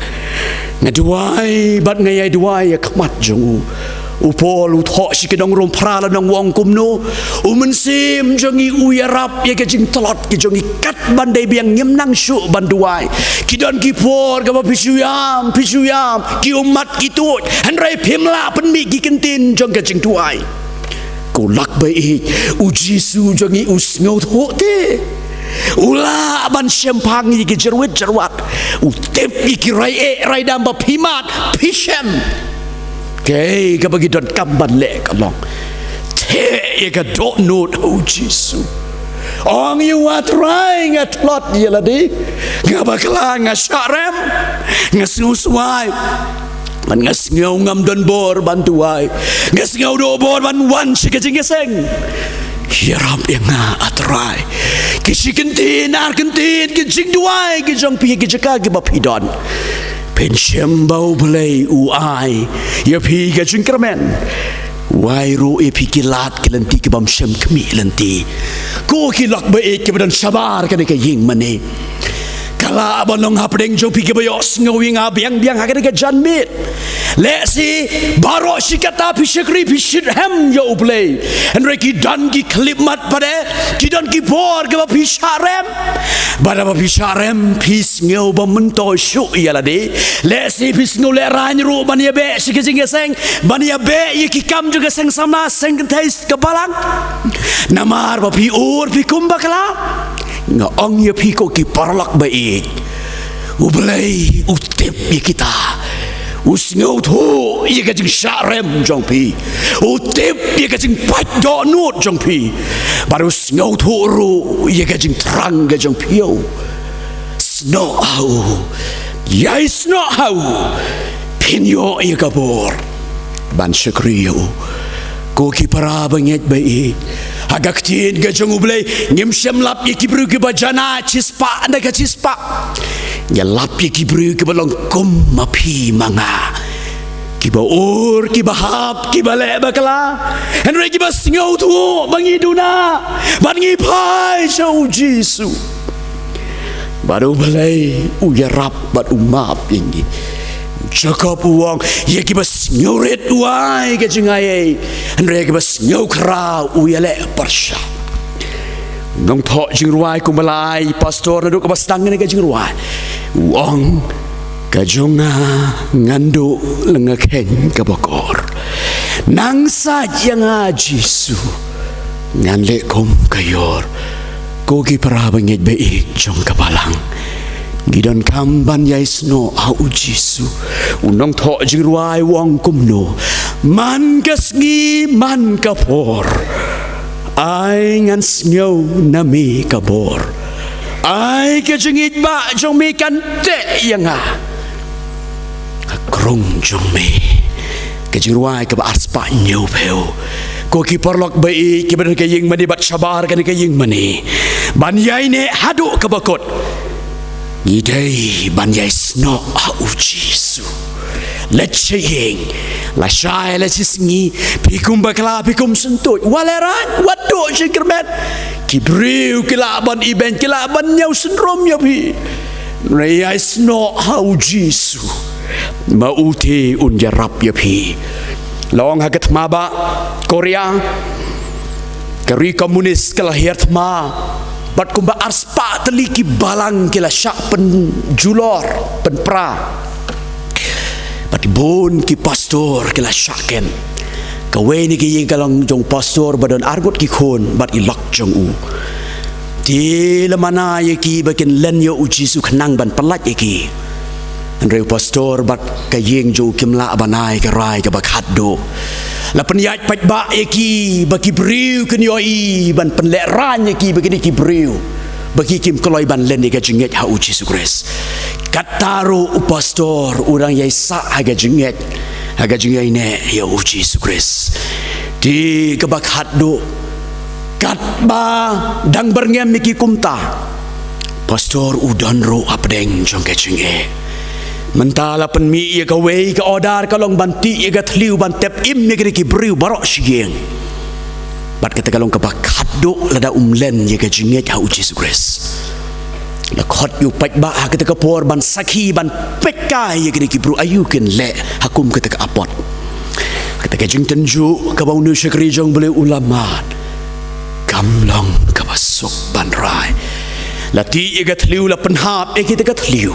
Nga duwai bad nga ïai duwai ïa khmat jong u. U Paul u thoh sha ki nong Rom phra lynnong u ong kumno: U Mynsiem jong ngi u ïarap ïa ka jingtlot ka jong ngi, kat ban dei biang ngim nang shuh ban duwai. Ki don ki por kaba phi shu ïam, phi shu ïam, ki ummat ki tuid, hynrei phim lah pynmih ki kyntien jong ka jingduwai. Ko lok ba ïeit, U Jisu jong ngi u sngewthuh te. U lah ban shemphang ïa ki jyrwit jyrwat. U tip ïa ki rai eh rai dam ba phi mad, phi shem. Kaei kaba ngi donkam ban leh ka long theh ïa ka dohnud ha U Jisu. Ong ïa u, A Trai, nga tlot ïa lade. Nga bakla, nga shah rem, nga sngewswai. Bad nga sngew ngam don bor ban duwai. Nga sngew doh bor ban wan sha ka jingïaseng. Ïarap ïa nga, A Trai. Ki shi kyntien ar kyntien ki jingduwai ki jong phi ha ki jaka kiba phi don. Phin shem ba U Blei u ai ïa phi ka jingkyrmen. U ai ruh ïa phi ki lad ki lynti kibym shym khmih lynti. Ko ki lok ba ïeit kiba don shabar kane ka ïing mane, ka lah ban long hapdeng jong phi kiba ïohsngew ïa nga biang biang ha kane ka janmiet. Lehse baroh shi katta phi shakri, phi shitrhem ïa U Blei. Hynrei ki don ki khyllipmat pat de, ki don ki por kiba phi shah rem. Bad haba phi shah rem phi sngew ba myntoi shuh ïa lade. Lehse phi sngew lehraiñ ruh ban ïabeh sha ka jingïaseng, ban ïabeh ïa ki kam jong ka seng samla, seng kynthei, ka balang. Namar ba phi ur, phi kum bakla. Nga ong ïa phi, ko ki paralok ba ïeit, U Blei u tip ïa kita. U sngewthuh ïa ka jingshah rem jong phi. U tip ïa ka jingpait dohnud jong phi. Bad u sngewthuh ruh ïa ka jingthrang ka jong phi. Snoh ha u. Ïai snoh ha u. Phin ïoh ïa ka bor ban shakri ïa u. Ko ki para bangeit ba ïeit, ha ka ktien ka jong U Blei, ngim shym lap ïa ki briew kiba janai shispah na ka shispah. Ngi lap ïa ki briew kiba long kum ma phi ma nga, kiba ur, kiba hap, kiba leh bakla, hynrei kiba sngewthuh ba ngi duna, ba ngi phai sha U Jisu. Bad U Blei u ïarap bad u map ïa ngi. U Jakob u ong, ïa kiba sngewrit u ai ka jingaiei, hynrei ïa kiba sngewkhraw u ïaleh pyrshah. U nongthoh jingrwai kumba la ai pastor naduh kaba sdang kane ka jingrwai, u ong, ka jong nga ngan duh la nga kheiñ kaba kor. Nang sait ïa nga Jisu, ngan leh kum ka ïor. Ko ki para bangeit ba ïeit jong ka balang, ngi donkam ban ïai snoh ha U Jisu. U nongthoh jingrwai u ong kumno: Man ka sngi man ka por, ai ngan sngew na me ka bor. Ai ka jingïeit ba jong me kan teh ïa nga ha krung jong me. Ka jingrwai kaba arspah hynñiewphew. Ko ki paralok ba ïeit kiba don ha ka ïing mane bad shabar kane ka ïing mane, ban ïaineh haduh kaba kut, ngi dei ban ïai snoh ha U Jisu. Leit sha ïing, lashai lashisngi, phi kum bakla, phi kum syntuid, wat lehraiñ, wat duh jingkyrmen. Ki briew ki lah ban ibeiñ, ki lah ban ñiew synrum ïa phi. Hynrei ïai snoh ha U Jisu, ma u te un ïarap ïa phi. La ong ha ka thma ba Korea, ka ri komunis ka la hiar thma, bad kumba arspah tylli ki balang ki la shah pynjulor, pynpra. Bad bun ki pastor ki la shah kem. Kawei na ki ïing ka long jong pastor ba don arngut ki khun bad i lok jong u. Te la mana ïa ki ba kin len ïa U Jisu khnang ban pyllait ïa ki. Hynrei u pastor bad ka ïing jong u kim lah ban ai ka rai kaba khatduh. La pynïaid paidbah ïa ki ba ki briew kin ïohi, ban pynlehraiñ ïa ki ba kine ki briew, ba ki kim kloi ban len ïa ka jingngeit ha U Jisu Khrist. Katta ruh u pastor u dang ïai sah ha ka jingngeit, ha ka jingïaineh ïa U Jisu Khrist. Te kaba khatduh, katba dang byrngem ïa ki kumta, pastor u don ruh hapdeng jong ka jingeh. Mynta la pynmih ïa kawei ka order, ka long ban tih ïa ka thliew ban tep im ïa kine ki briew baroh shi ïing. Bad kata ka long kaba khatduh lada um len ïa ka jingngeit ha U Jisu Khrist. La khot ïa u paidbah ha kata ka por ban sakhi, ban peit kai ïa kine ki briew aïu kin leh ha kum kata ka apot. Kata Ka jingtynjuh kaba u nongshakri jong U Blei u la mad kam long kaba suk ban rai. La tih ïa ka thliew, la pynhap ïa kita ka thliew.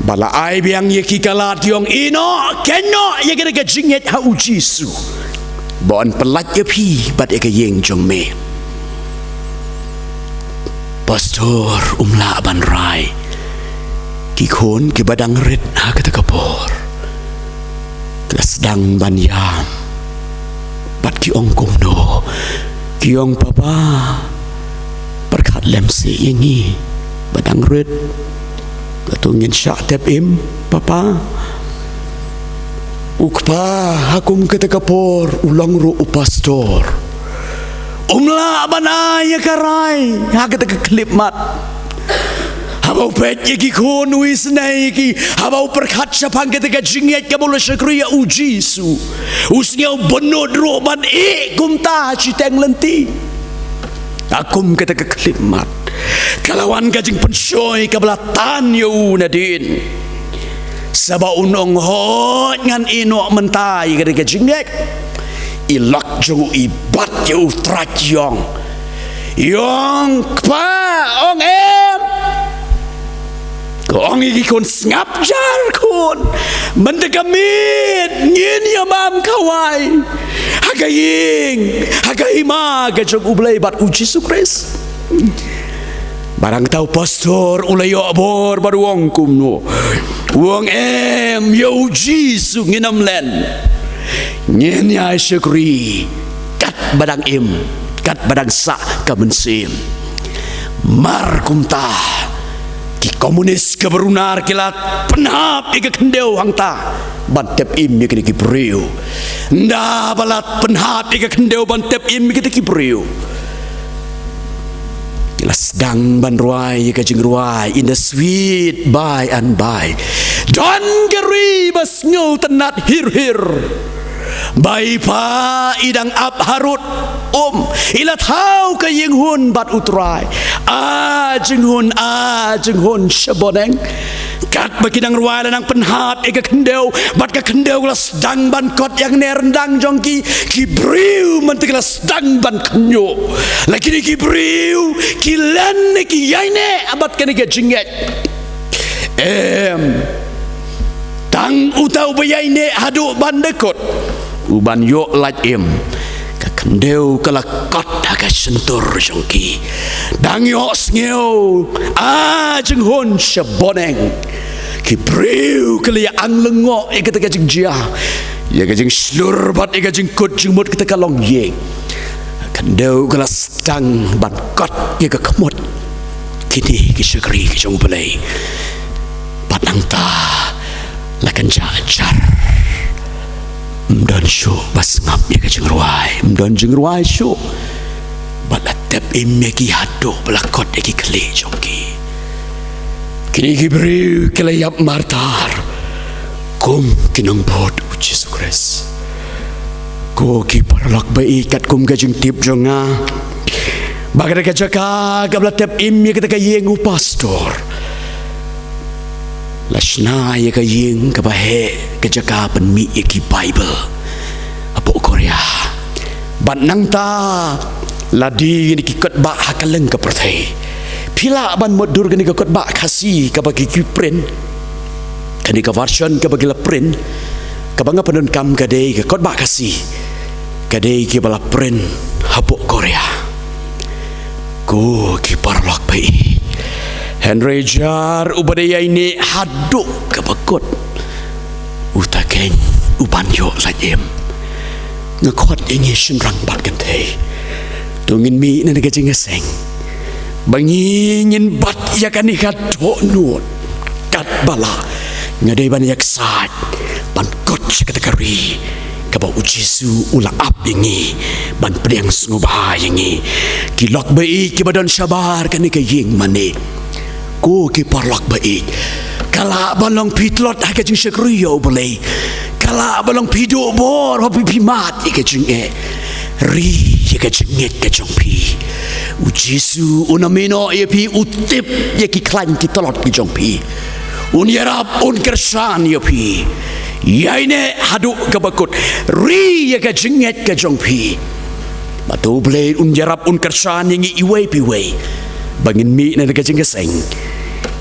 Ba la ai biang ïa ki, ka lad ki ong, ïehnoh, kynnoh ïa kane ka jingngeit ha U Jisu, ba un pyllait ïa phi bad ïa ka ïing jong me. Pastor um lah ban rai. Ki khun kiba dang rit ha kata ka por, ka sdang ban ïam. Bad ki ong kumno? Ki ong, Papa, pyrkhat lem seh ïa ngi ba dang rit. Katto ngin shah tep im, Papa. U kpa ha kum kata ka por u long ruh u pastor. Um lah ban ai ïa ka rai ha kata ka khyllipmat. Haba u peit ïa ki khun, u isynei ïa ki, haba u pyrkhat shaphang kata ka jingngeit kaba u la shakri ïa U Jisu, u sngew bynnud ruh ban ïeh kumta ha shiteng lynti. Ha kum kata ka khyllipmat, ka la wan ka jingpynshoi kaba la tan ïa u nadien. Sa ba un ong, hooid, ngan ïehnoh mynta ïa kata ka jingngeit. I lok jong u i bat ïa u, Trai, i ong. I ong, Kpa, ong em. Ka ong ïa ki khun, sngap jar khun. Mynta ka miet ngin ïamam khawai ha ka ïing, ha ka hima ka jong U Blei bad U Jisu Khrist. Bad hangta u pastor u la ïoh bor bad u ong kumno? U ong, em, ïa U Jisu ngin ym len. Ngin ïa shakri katba dang im, katba dang sah ka mynsiem. Mar kumta, ki komunis kaba runar ki la pynhap ïa ka khyndew hangta ban tep im ïa kine ki briew. Ynda ba la pynhap ïa ka khyndew ban tep im ïa kine ki briew, ki la sdang ban rwai ïa ka jingrwai, in the sweet by and by. Don ka ri ba sngewtynnat hir hir, ba i pa i dang ap harud um, i la thaw ka ïinghun bad U Trai. A jinghun, a jinghun sha bneng. Katba ki dang rwai la nang pynhap ïa ka khyndew, bad ka khyndew ka la sdang ban kot ïa ka ryndang jong ki, ki briew mynta ki la sdang ban khynñiuh. La kine ki briew ki len ne ki ïaineh bad kane ka jingngeit? Em. Tang uta uba ïaineh haduh ban da kut, u ban ïoh lait im. Ka khyndew ka la kot ha ka shyntur jong ki. Dang ïohsngew, a jinghun sha bneng. Ki briew ki la ïa ang lyngngoh ïa kata ka jingjia, ïa ka jingshlur bad ïa ka jingkut jingmut kata ka longïing. Ka khyndew ka la sdang ban kot ïa ka khmut kine ki shakri ki jong U Blei. Bad nangta la kynjah jar. Ym don shuh ba sngap ïa ka jingrwai, ym don jingrwai shuh. Bad la tep im ïa ki haduh ba la kot ïa ki khlieh jong ki. Kine ki briew ki la ïap martar kum ki nongbud U Jisu Khrist. Ko ki paralok ba ïeit, katkum ka jingtip jong nga, ba kata ka jaka kaba la tep im ïa kata ka ïing u pastor, la shna ïa ka ïing kaba heh ka jaka pynmih ïa ki Baibl hapoh Korea. Bad nangta la die ïa ki kot bah ha kylleng ka pyrthei. Phi lah ban mutdur kane ka kot bah Khasi kaba ki, ki print. Kane ka version kaba ki la print, kaba nga pyndonkam ka dei ka kot bah Khasi, ka dei kaba la print hapoh Korea. Ko ki paralok ba ïeit, hynrei jar uba dei ïaineh haduh kaba kut, uta keiñ u ban ïoh lait im. Nga khot ïa ngi shynrang bad kynthei, to ngin mih na ka jingïaseng ba ngi, ngin bat ïa kane ka dohnud. Katba lah, nga dei ban ïaksaid ban kot sha kata ka ri kaba U Jisu u la ap ïa ngi ban pdiang sngewbha ïa ngi. Ki lok ba ïeit kiba don shabar kane ka ïing mane, ko ki paralok ba ïeit, ka lah ban long phi tlot ha ka jingshakri ïa U Blei. Ka lah ban long phi duh bor haba phi mad ïa ka jingeh. Ri ïa ka jingngeit ka jong phi. U Jisu un ym ïehnoh ïa phi, u tip ïa ki khlaiñ ki tlot ki jong phi. Un ïarap, un kyrshan ïa phi. Ïaineh haduh kaba kut, ri ïa ka jingngeit ka jong phi. Bad U Blei un ïarap, un kyrshan ïa ngi iwei pa iwei ba ngin mih na ka jingïaseng.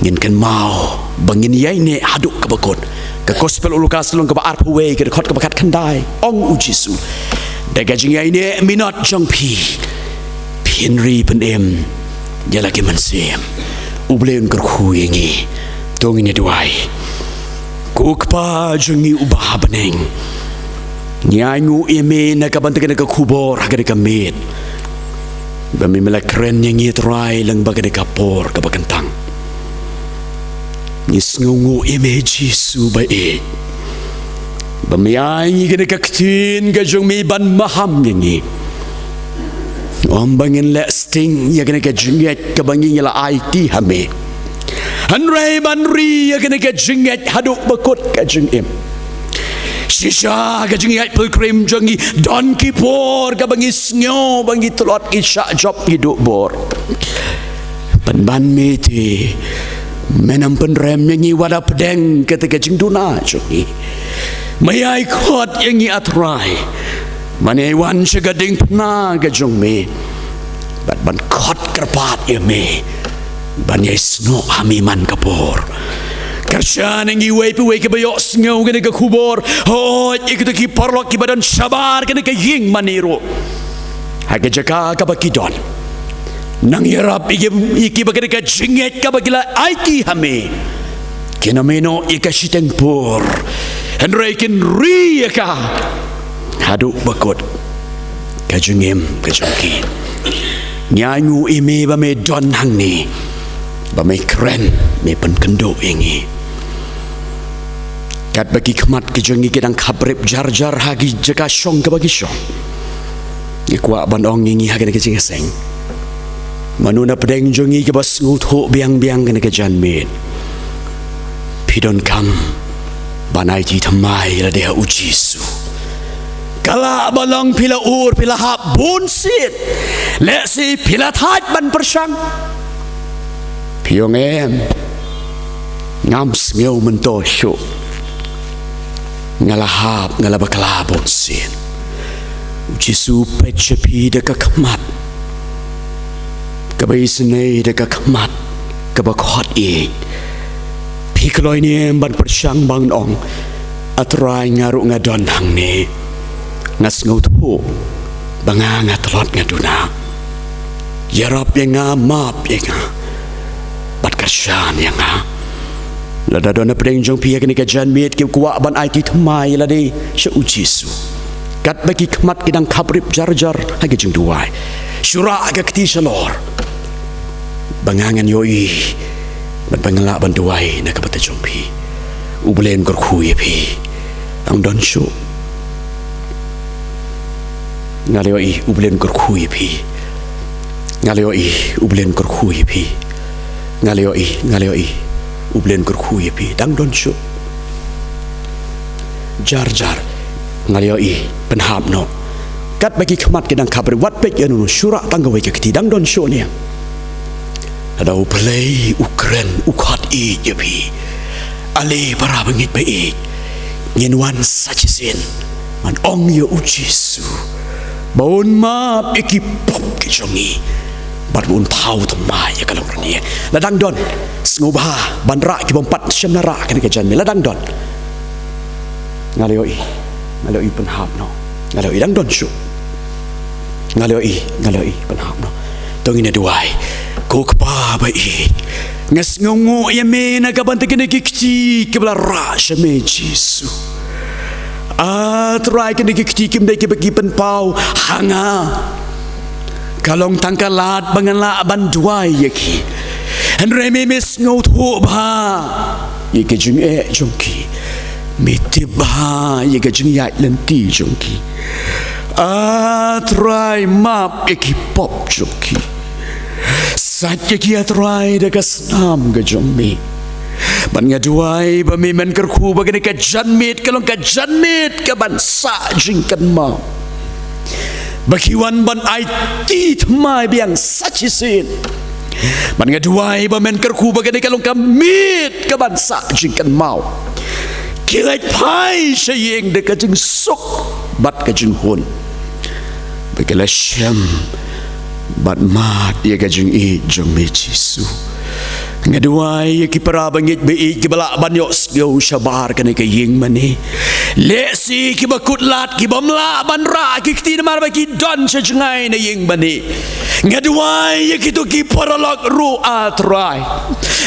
Ngin kynmaw ba ngin ïaineh haduh kaba kut. Ka Gospel u Lukas lynnong kaba arphew wei, ka dkhot kaba khatkhyndai, ong U Jisu: Da ka jingïaineh minot jong phi, phin ri pynim ïa la ki mynsiem. U Blei un kyrkhu ïa ngi. To ngin ïa duwai. Ko Kpa jong ngi uba ha bneng, ngi ainguh ïa me na ka bynta kane ka khubor ha kane ka miet, ba me me la kren ïa ngi, Trai, lyngba kane ka por kaba kyntang. Ngi sngewnguh ïa me, Jisu ba ïeit, ba me ai ngi kane ka ktien ka jong me ban maham ïa ngi. Ym ba ngin leh sting ïa kane ka jingngeit kaba ngi ngi la aiti ha me, hynrei ban ri ïa kane ka jingngeit haduh ba kut ka jingim. Shisha ka jingïaid pilgrim jong ngi, don ki por kaba ngi sngew ba ngi tlot, ngi shah jop, ngi duh bor. Pynban me te, men ym pynrem ïa ngi wat la pdeng kata ka jingduna jong ngi. Me ïai khot ïa ngi, A Trai, ban ïai wan sha ka diengphna ka jong me, bad ban khot kyrpad ïa me ban ïai snoh ha me man ka por. Kyrshan ïa ngi iwei pa iwei kiba ïohsngew kane ka khubor, hooid ïa kito ki paralok kiba don shabar kane ka ïing mane ruh, ha ka jaka kaba ki don. Nang ïarap ïa ki, ïa ki ba kane ka jingngeit kaba ki la aiti ha me, kin ym ïehnoh ïa ka shiteng por, hynrei kin ri ïa ka haduh ba kut ka jingim ka jong ki. Ngi ainguh ïa me ba me don hangne, ba me kren, me pynkynduh ïa ngi. Katba ki khmat ki jong ngi ki dang khaprip jar jar ha ki jaka shong kaba ki shong, ngi kwah ban ong ïa ngi ha kane ka jingïaseng, mano na pdeng jong ngi kiba sngewthuh biang biang kane ka janmiet, phi donkam ban aiti thymmai ïa lade ha U Jisu. Ka lah ba long phi la ur, phi la hap bun sien, lehse phi la thait ban pyrshang. Phi ong, em, ngam sngew myntoi shuh. Nga la hap, nga la bakla bun sien. U Jisu u peit sha phi da ka khmat kaba isynei, da ka khmat kaba khot ïeit. Phi kloi ne em ban pyrshang ban ong, A Trai, nga ruh nga don hangne, nga sngewthuh ba nga, nga tlot, nga duna. Ïarap ïa nga, map ïa nga, bad kyrshan ïa nga. Lada don na pdeng jong phi ha kane ka janmiet ki kwah ban aiti thymmai ïa lade sha U Jisu, katba ki khmat ki dang khaprip jar jar ha ka jingduwai, shu rah ka kti shalor, ba nga ngan ïohi, bad ba ngan lah ban duwai na ka bynta jong phi. U Blei un kyrkhu ïa phi. Dang don shuh. Nga la ïohi U Blei un kyrkhu ïa phi. Nga la ïohi U Blei un kyrkhu ïa phi. Nga la ïohi, nga la ïohi U Blei un kyrkhu ïa phi. Dang don shuh. Jar jar. Nga la ïohi, pynhap noh. Katba ki khmat ki dang khaprip, wat peit ïa uno uno, shu rah tang kawei ka kti, dang don shuh ne em. Lada U Blei u kren, u khot ïeit ïa phi, ale para bangeit ba ïeit, ngin wan sa shisien ban ong ïa U Jisu ba un map ïa ki pop ki jong ngi, bad ba un thaw thymmai ïa ka longkmie. Lada dang don, sngewbha ban rah ki bym pat shym la rah ha kane ka janmiet. Lada dang don, nga la ïohi, nga la ïohi, pynhap noh. Nga la ïohi, dang don shuh. Nga la ïohi, nga la ïohi, pynhap noh. To ngin ïa duwai. Ko Kpa ba ïeit, nga sngewnguh ïa me na ka bynta kine ki kti kiba la rah sha me Jisu. A Trai, kine ki kti kim dei kiba ki pynpaw ha nga. Ka long tang ka lad ba ngan lah ban duwai ïa ki. Hynrei me, me sngewthuh bha ïa ka jingeh jong ki. Me tip bha ïa ka jingïaid lynti jong ki. A Trai, map ïa ki pop jong ki. Sait ïa ki, A Trai, da ka snam ka jong me. Bad nga duwai ba me men kyrkhu ba kane ka janmiet ka long ka janmiet kaban sah jingkynmaw, ba ki wan ban aiti thymmai biang sa shisien. Bad nga duwai ba men kyrkhu ba kane ka long ka miet kaban sah jingkynmaw. ki leit phai sha ïing da ka jingsuk bad ka jinghun, ba ki la shem bad mad ïa ka jingïeit jong me Jisu. Nga duwai ïa ki para bangeit ba ïeit kiba lah ban ïohsngew shabar kane ka ïing mane. Lehse kiba kut lad, kibym lah ban rah ki kti namar ba ki don sha jngai na ïing mane. Nga duwai ïa kito ki paralok ruh, A Trai,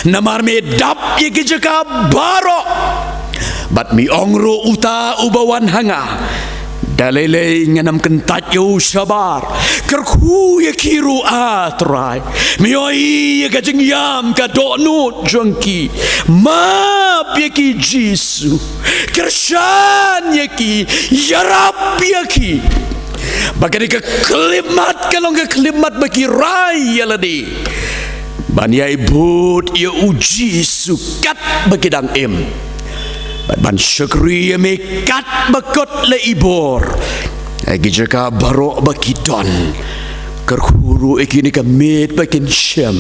namar me dap ïa ki jaka baroh. Bad me ong ruh, uta uba wan ha nga, da lei lei ngan ym kyntait ïa u shabar. Kyrkhu ïa ki ruh, A Trai. Me ïohi ïa ka jingïam ka dohnud jong ki. Map ïa ki Jisu. Kyrshan ïa ki. Ïarap ïa ki, ba kane ka khyllipmat kan long ka khyllipmat ba ki rai ïa lade ban ïai bud ïa u Jisu katba ki dang im, bad ban shakri ïa me katba kot la i bor ha ki jaka baroh ba ki don. Kyrkhu ruh ïa kine ka miet ba kin shem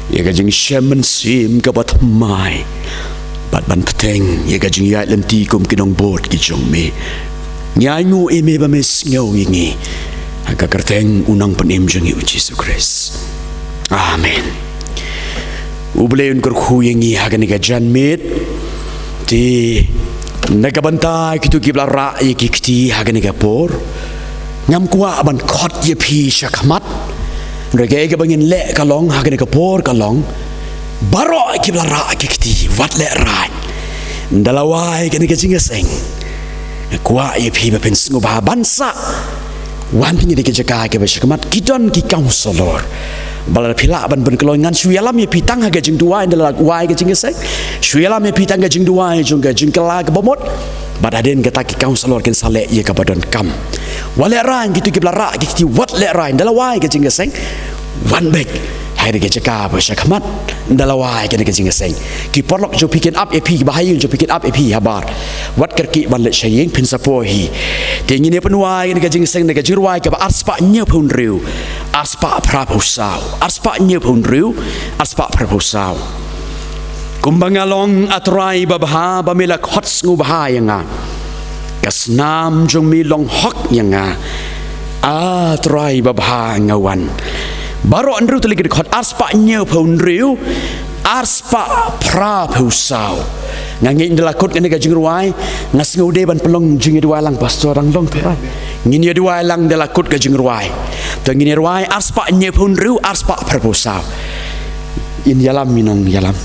ïa ka jingshem mynsiem kaba thymmai, bad ban bteng ïa ka jingïaid lynti kum ki nongbud ki jong me. Ngi ainguh ïa me ba me sngew ïa ngi, ha ka kyrteng u Nongpynim jong ngi u Jisu Khrist. Amen. U Blei un kyrkhu ïa ngi ha kane ka janmiet. Te na ka bynta kito kiba la rah ïa ki kti ha kane ka por, ngam kwah ban khot ïa phi sha khmat. Hynrei kaei kaba ngin leh ka long ha kane ka por ka long, baroh kiba la rah ki kti, wat lehraiñ. Ynda la wai kane ka jingïaseng, nga kwah ïa phi ba phin sngewbha ban sah wan ha kine ki jaka kiba sha khmat. Ki don ki counselor ba lada phi lah ban pynkloi. Ngan shu ïalam ïa phi tang ha ka jingduwai ynda la wai ka jingïaseng. Shu ïalam ïa phi tang ka jingduwai jong ka jingkylla kaba mut. Bad hadien kata ki counselor kin sa leh ïa kaba donkam. Wat lehraiñ, kito kiba la rah ki kti, wat lehraiñ, ynda la wai ka jingïaseng, wan beit ha kine ki jaka ba sha khmat ynda la wai kane ka jingïaseng. Ki paralok jong phi kin ap ïa phi, ki bahaïing jong phi kin ap ïa phi habar. Wat kyrkieh ban leit sha ïing, phin sa poi hi. Te ngin ïa pynwai kane ka jingïaseng na ka jingrwai kaba arspah hynñiewphew hynriew, arspah phraphew saw, arspah hynñiewphew hynriew, arspah phraphew saw. Kumba nga long, A Trai babha, ba me la khot sngewbha ïa nga, ka snam jong me long hok ïa nga. A Trai babha, nga wan. Baroh hynriew tylli ki dkhot, arspah hynñiewphew hynriew, arspah phraphew saw. Nga ngeit ynda la kut kane ka jingrwai, nga sngew dei ban pynlong jingïaduwai lang, Pastor, dang long Trai. Ngin ïaduwai lang ynda la kut ka jingrwai. To ngin ïarwai arspah hynñiewphew hynriew, arspah phraphew saw. Yn ïalam, mynno ïalam.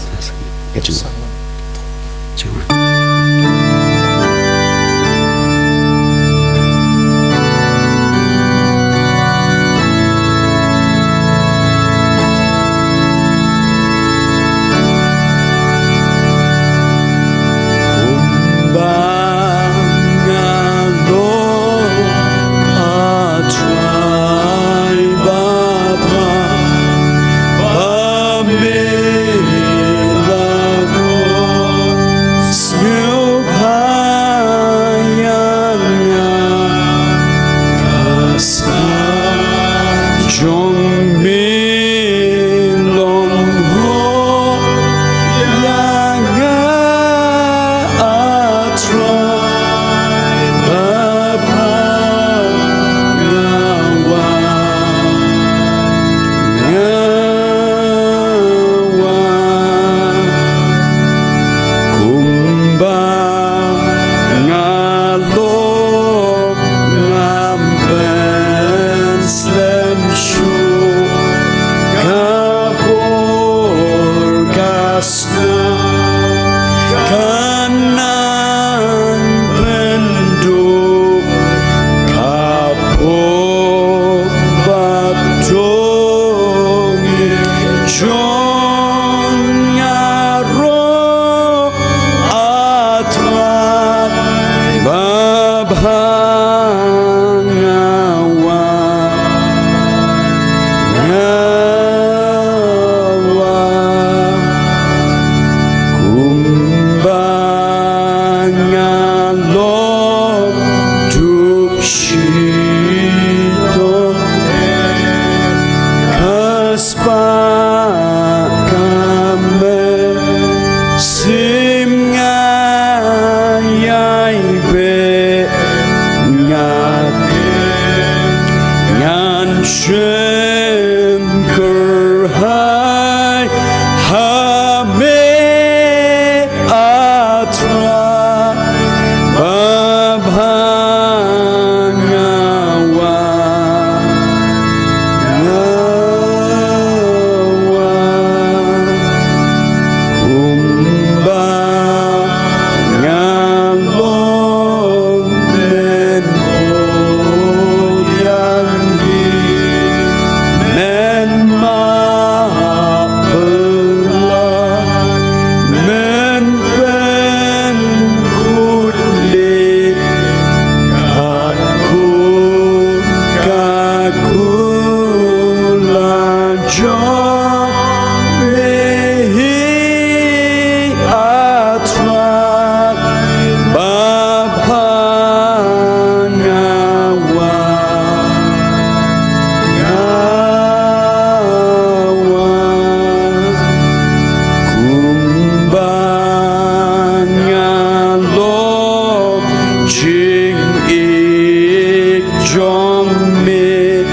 jong me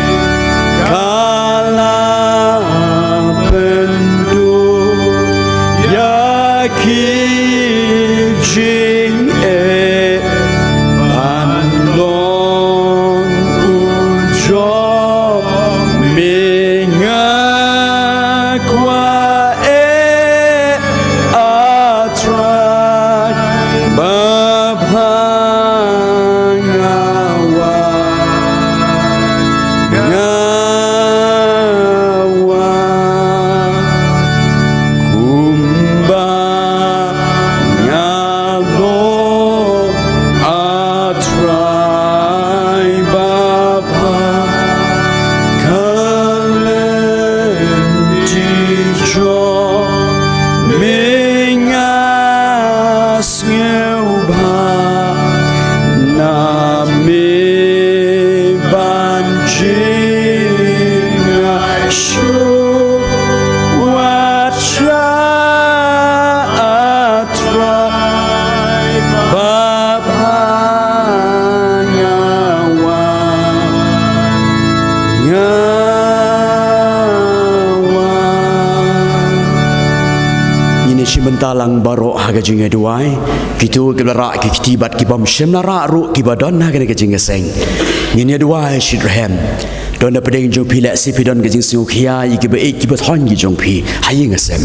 ka la pynduh ïa ki jingeh ban long u jong me. Nga kwah eh, A Trai, ba bha nga wan, nga wan kumba nga long, A Trai, ba bha. Ka lynti jong me nga sngewbha na me ban jingngeit shuh. Wat shah, A Trai, ba bha nga wan, nga wan. Ngin ïa shim bynta lang baroh ha ka jingïaduwai. Kito kiba la rah ki kti bad ki bym shym la rah ruh kiba don ha kane ka jingïaseng, ngin ïaduwai shitrhem. Don na pdeng jong phi lehse phi don ka jingsngewkhia ïa kiba ïeit kiba thoiñ ki jong phi ha ïing ha sem.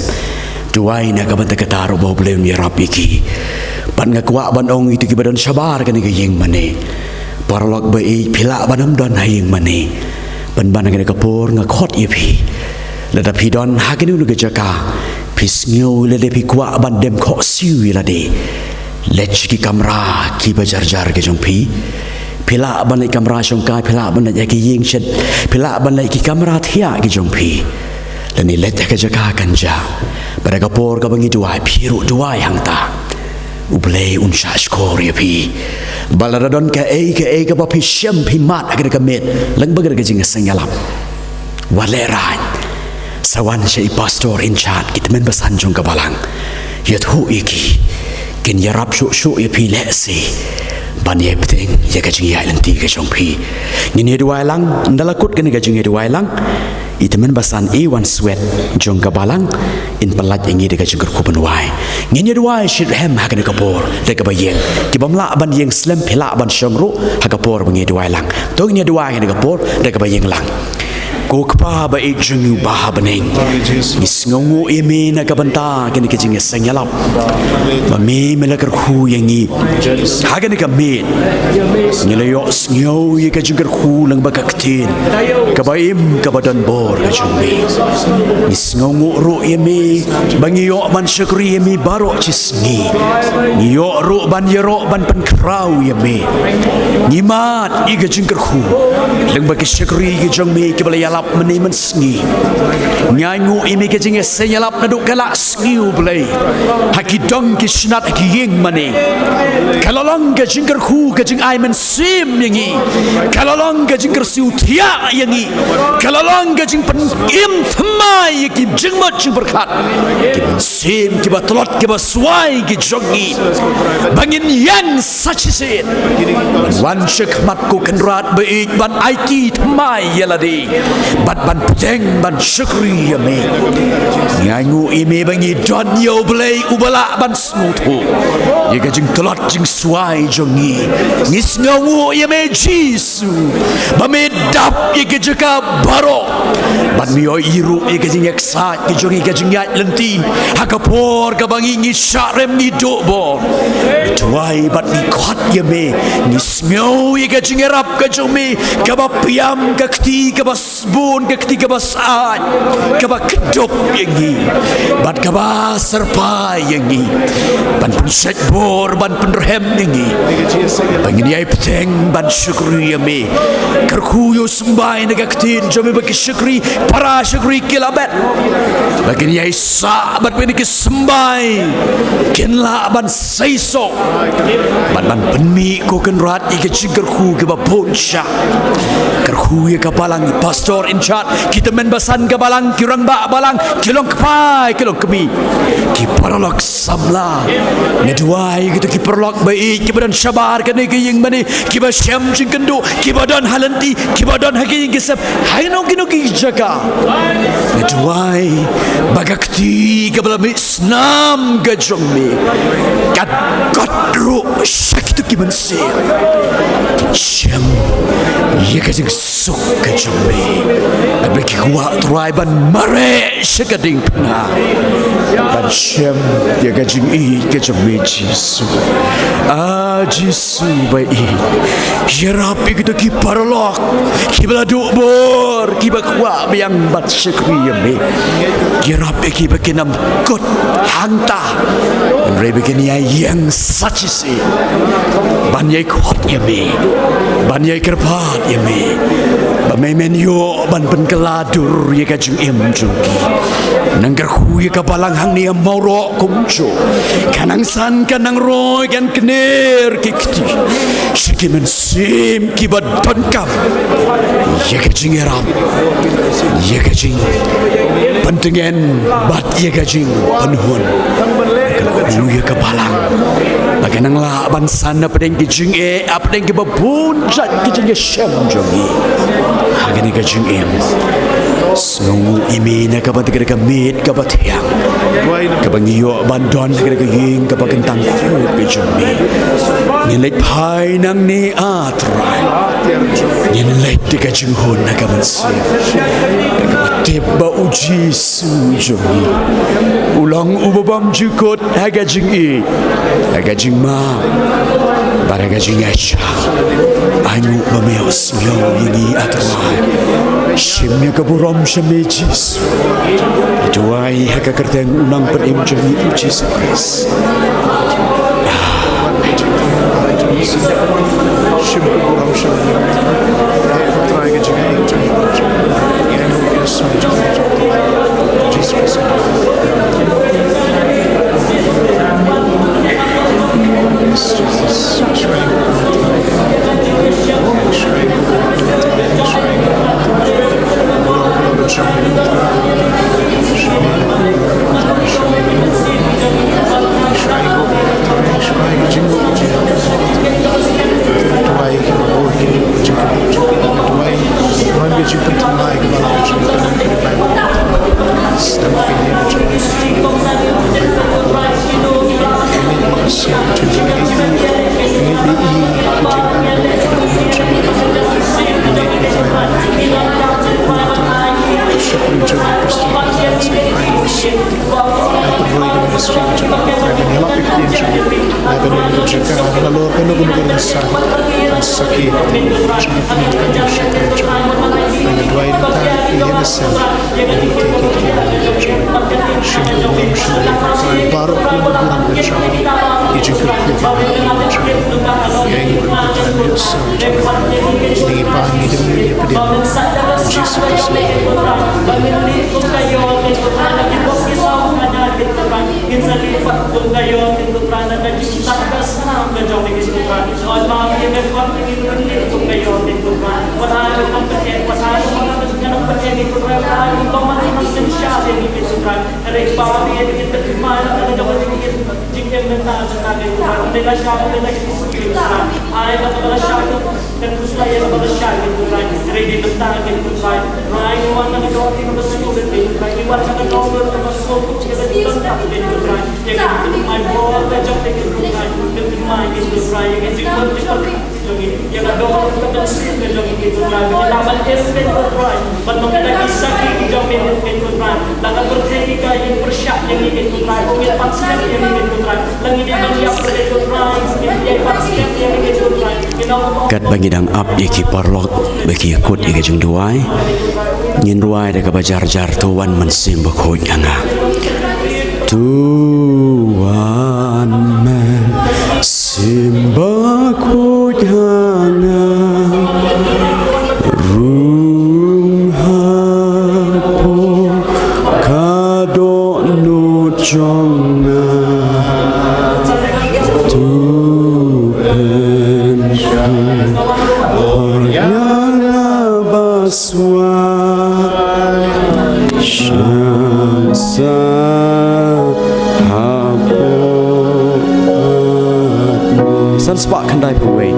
Duwai na ka bynta kata ruh ba U Blei un ïarap ïa ki. Bad nga kwah ban ong ïa kito kiba don shabar kane ka ïing mane, paralok ba ïeit, phi lah ban ym don ha ïing mane. Pynban ha kane ka por nga khot ïa phi, lada phi don ha kano kano ka jaka, phi sngew lada phi kwah ban dem khohsiew ïa lade, leit sha ki kamra kiba jar jar ki jong phi. Phi lah ban leit kamra shongkai, phi lah ban leit ha ki ïing shet, phi lah ban leit ki kamra thiah ki jong phi. Lane leit ha ka jaka kan jia. Bad ha ka por kaba ngi duwai, phi ruh duwai hangta. U Blei un shah shkor ïa phi. Bad lada don kaei kaei kaba phi shem phi mad ha kane ka miet, lyngba kane ka jingïaseng ïalap, wat lehraiñ. Sa wan sha i pastor in charge, ki tymmen basan jong ka balang. Ïathuh ïa ki. Kin ïarap shuh shuh ïa phi lehse ban ïai bteng ïa ka jingïaid lynti ka jong phi. Ngin ïaduwai lang, ynda la kut kane ka jingïaduwai lang, i tymmen basan i wan swet jong ka balang in pyllait ïa ngi da ka jingkyrkhu ban wai. Ngin ïaduwai shitrhem ha kane ka por da kaba ïeng. Ki bym lah ban ïeng slem, phi lah ban shong ruh ha ka por ba ngi duwai lang. To ngin ïaduwai ha kane ka por da kaba ïeng lang. Ko Kpa ba ïeit jong ngi uba ha bneng, ngi sngewnguh ïa me na ka bynta kane ka jingïaseng ïalap ba me, me la kyrkhu ïa ngi ha kane ka miet. Ngi la ïohsngew ïa ka jingkyrkhu lyngba ka ktien kaba im kaba don bor ka jong me. Ngi sngewnguh ruh ïa me ba ngi ïoh ban shakri ïa me baroh shi sngi. Ngi ïoh ruh ban ïaroh ban pynkhraw ïa me. Ngi mad ïa ka jingkyrkhu lyngba ki shakri ki jong me kiba la ïalap mynne mynsngi. Ngi ainguh ïa me ka jingïaseng ïalap naduh ka la sngi, U Blei, ha ki dong ki snat, ha ki ïing mane. Ka la long ka jingkyrkhu, ka jingai mynsiem ïa ngi. Ka la long ka jingkyrsiew thiah ïa ngi. Ka la long ka jingpynim thymmai ïa ki jingmut jingpyrkhat, ki mynsiem kiba tlot kiba swai ki jong ngi, ba ngin ïeng sa shisien ban wan sha khmat ko Kynrad ba ïeit ban aiti thymmai ïa lade bad ban bteng ban shakri ïa me. Ngi ainguh ïa me ba ngi don ïa U Blei uba lah ban sngewthuh ïa ka jingtlot jingswai jong ngi. Ngi sngewnguh ïa me Jisu ba me dap ïa ka jaka baroh bad me ïohi ruh ïa ka jingïaksaid ki jong ngi, ka jingïaid lynti ha ka por kaba ngi, ngi shah rem, ngi duh bor. Ngi duwai bad ngi khot ïa me. Ngi sngew ïa ka jingïarap ka jong me kaba piam, ka kti kaba sbun, ka kti kaba syaid, kaba kdup ïa ngi bad kaba syrpai ïa ngi, ban pynshait bor, ban pynrhem ïa ngi ba ngin ïai bteng ban shakri ïa me. Kyrkhu ïa u symbai na ka ktien jong me ba ki shakri, para shakri ki la bet, ba kin ïai sah bad ba kine ki symbai kin lah ban seisoh bad ban pynmih ko Kynrad ïa ki jingkyrkhu kiba bun shai. Kyrkhu ïa ka balang, i pastor in charge, ki tymmen basan ka balang, ki rangbah balang, ki long kpa, ki long kmie, ki paralok samla. Ngi duwai ïa kito ki paralok ba ïeit kiba don shabar kane ka ïing mane, kiba shem jingkynduh, ki ba don ha lynti, kiba don ha ki ïing ki sem, ha kino kino ki jaka. Nga duwai ba ka kti kaba la mih snam ka jong me kan kot ruh sha kito ki mynsiem. Shem ïa ka jingsuk ka jong me. Bad ba ki kwah, Trai, ban mareh sha ka diengphna, ban shem ïa ka jingïeit ka jong me, Jisu. A Jisu ba ïeit, ïarap ïa kito ki paralok kiba la duh bor, kiba kwah biang ban shakri ïa me. Ïarap ïa ki ba kin ym kut hangta, hynrei ba kin ïa ïeng sa shisien ban ïai khot ïa me, ban ïai kyrpad ïa me, ba me men ïoh ban pynkylla dur ïa ka jingim jong ki. Nang kyrkhu ïa ka balang hangne ha Mawroh kumjuh. Kan nang san, kan nang roi, kan kner ki kti sha ki mynsiem kiba donkam ïa ka jingïarap, ïa ka jingpyntngen bad ïa ka jingpynhun. Kyrkhu ïa ka balang ba kan nang lah ban san hapdeng ki jingeh, hapdeng kiba bun jait ki jingïashem jong ngi ha kane ka jingim. Sngewnguh ïa me na ka bynta ka miet kaba thiang kaba ngi ïoh ban don ha kane ka ïing kaba kyntang khuid ka jong me. Ngin leit phai nangne, A Trai. Ngin leit da ka jinghun ha ka mynsiem kaba tip ba U Jisu jong ngi u long uba bymjukut ha ka jingïeit, ha ka jingmap bad ha ka jingïaishah. Ainguh ba me ïohsngew ïa ngi, A Trai. Shim ïa ka burom sha me, Jisu. Duwai ha ka kyrteng u Nongpynim jong ngi, U Jisu Khrist. Amen. Katba ngi dang ap ïa ki paralok ba ki kut ïa ka jingduwai, ngin duwai da kaba jar jar: To wan Mynsiem Bakhuid ha nga. To wan Mynsiem Bakhuid ha nga. Rung hapoh ka dohnud jong nga. To pynkhang ïa nga ba swai sha hapoh. San spah khyndai phew wei.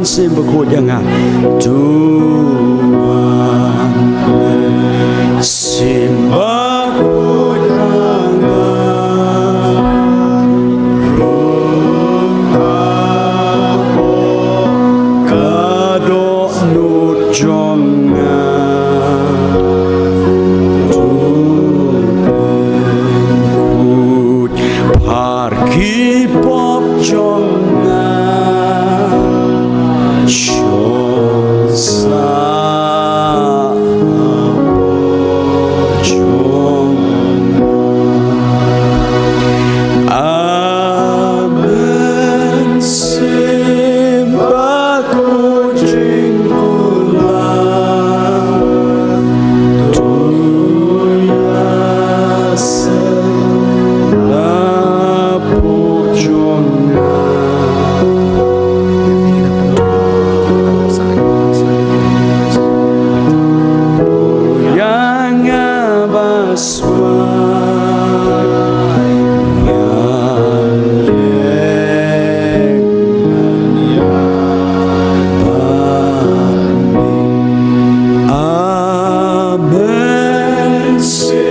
Mynsiem Bakhuid ïa nga. To Mynsiem Bakhuid ïa nga. Rung hapoh ka dohnud jong nga. To pynkhuid phar ki pop jong nga. Shong sah hapoh jong nga. A Mynsiem Bakhuid jingkular. To ïaseng hapoh jong nga. Ïa nga ba swai ngan ïeng ngan ïaid bad me. A Mynsiem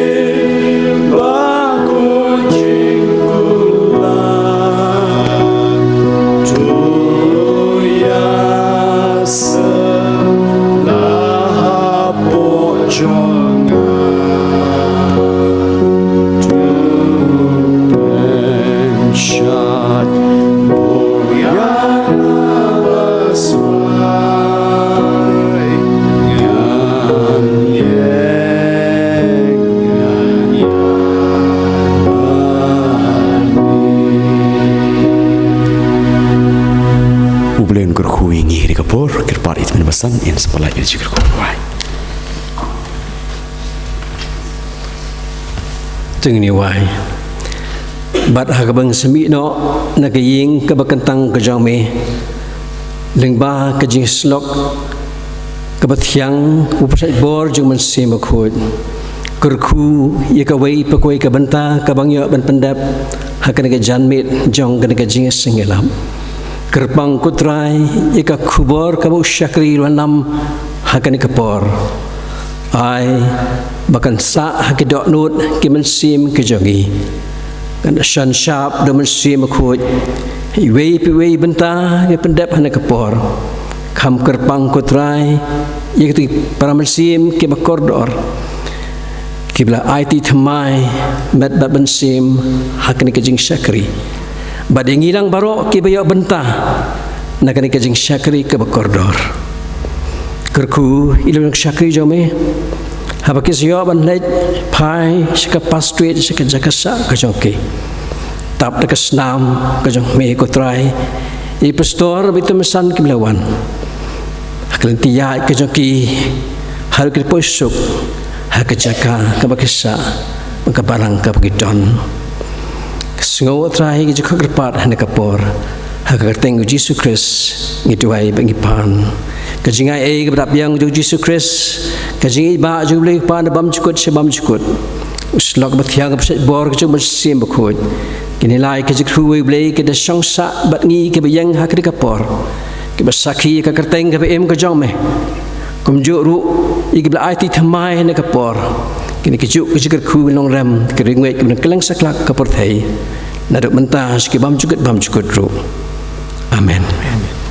Bakhuid jingkular. To ïaseng la hapoh jong nga. To pynshait bor ïa nga ba swai. Ngan ïeng ngan ïaid bad me. U Blei un kyrkhu ïa ngi ha kane ka por. Kyrpad ïa i tymmen basan, yn sa pynlait ïa ka jingkyrkhu. Wai. To ngin ïa wai. Bad ha kaba ngi sa mih noh na ka ïing kaba kyntang ka jong me, lyngba ka jingïasyllok kaba thiang, u pynshait bor jong u Mynsiem Bakhuid, kyrkhu ïa kawei pa kawei ka bynta kaba ngi ïoh ban pyndep ha kane ka janmiet jong kane ka jingïaseng ïalap. Kyrpang ko Trai ïa ka khubor kaba u shakri u la nam ha kane ka por. Ai ba kan sah ha ki dohnud ki mynsiem ki jong ngi. Kan shan shap da u Mynsiem Bakhuid iwei pa iwei i bynta ngi pyndep ha kane ka por. Kham kyrpang ko Trai ïa kito ki para mynsiem kiba kordor, kiba la aiti thymmai met bad mynsiem ha kane ka jingshakri. Bad ïa ngi lang baroh kiba ïoh bynta na kane ka jingshakri kaba kordor. Kyrkhu ïa ki longshakri jong me, haba ki sa ïoh ban leit phai sha ka pastorate, sha ka jaka sah ka jong ki. Tap da ka snam ka jong me ko Trai ïa i pastor bad i tymmen basan kiba la wan. Ha ka lynti ïaid ka jong ki, haduh ki poi suk ha ka jaka kaba ki sah, bad ka balang kaba ki don. Sngew Trai ka jingkyrpad ha kane ka por. Ha ka kyrteng u Jisu Khrist ngi duwai bad ngi pan. Ka jingaiei kaba dap biang jong u Jisu Khrist, ka jingïeit ba jong u Blei Kpa na bymjukut sha bymjukut, u syllok ba thiang kaba pynshait bor ka jong u Mynsiem Bakhuid, kin ïalai ka jingkyrkhu u Blei, kin da shong sah bad ngi kiba ïeng ha kane ka por, kiba sakhi ïa ka kyrteng kaba im ka jong me. Kumjuh ruh ïa kiba la aiti thymmai ha kane ka por, kin da kyrkhu ka jingkyrkhu nongrem, ka ringwei kaba nang kylleng saklak ka pyrthei, naduh mynta sha ki bymjukut bymjukut ruh. Amen. Amen.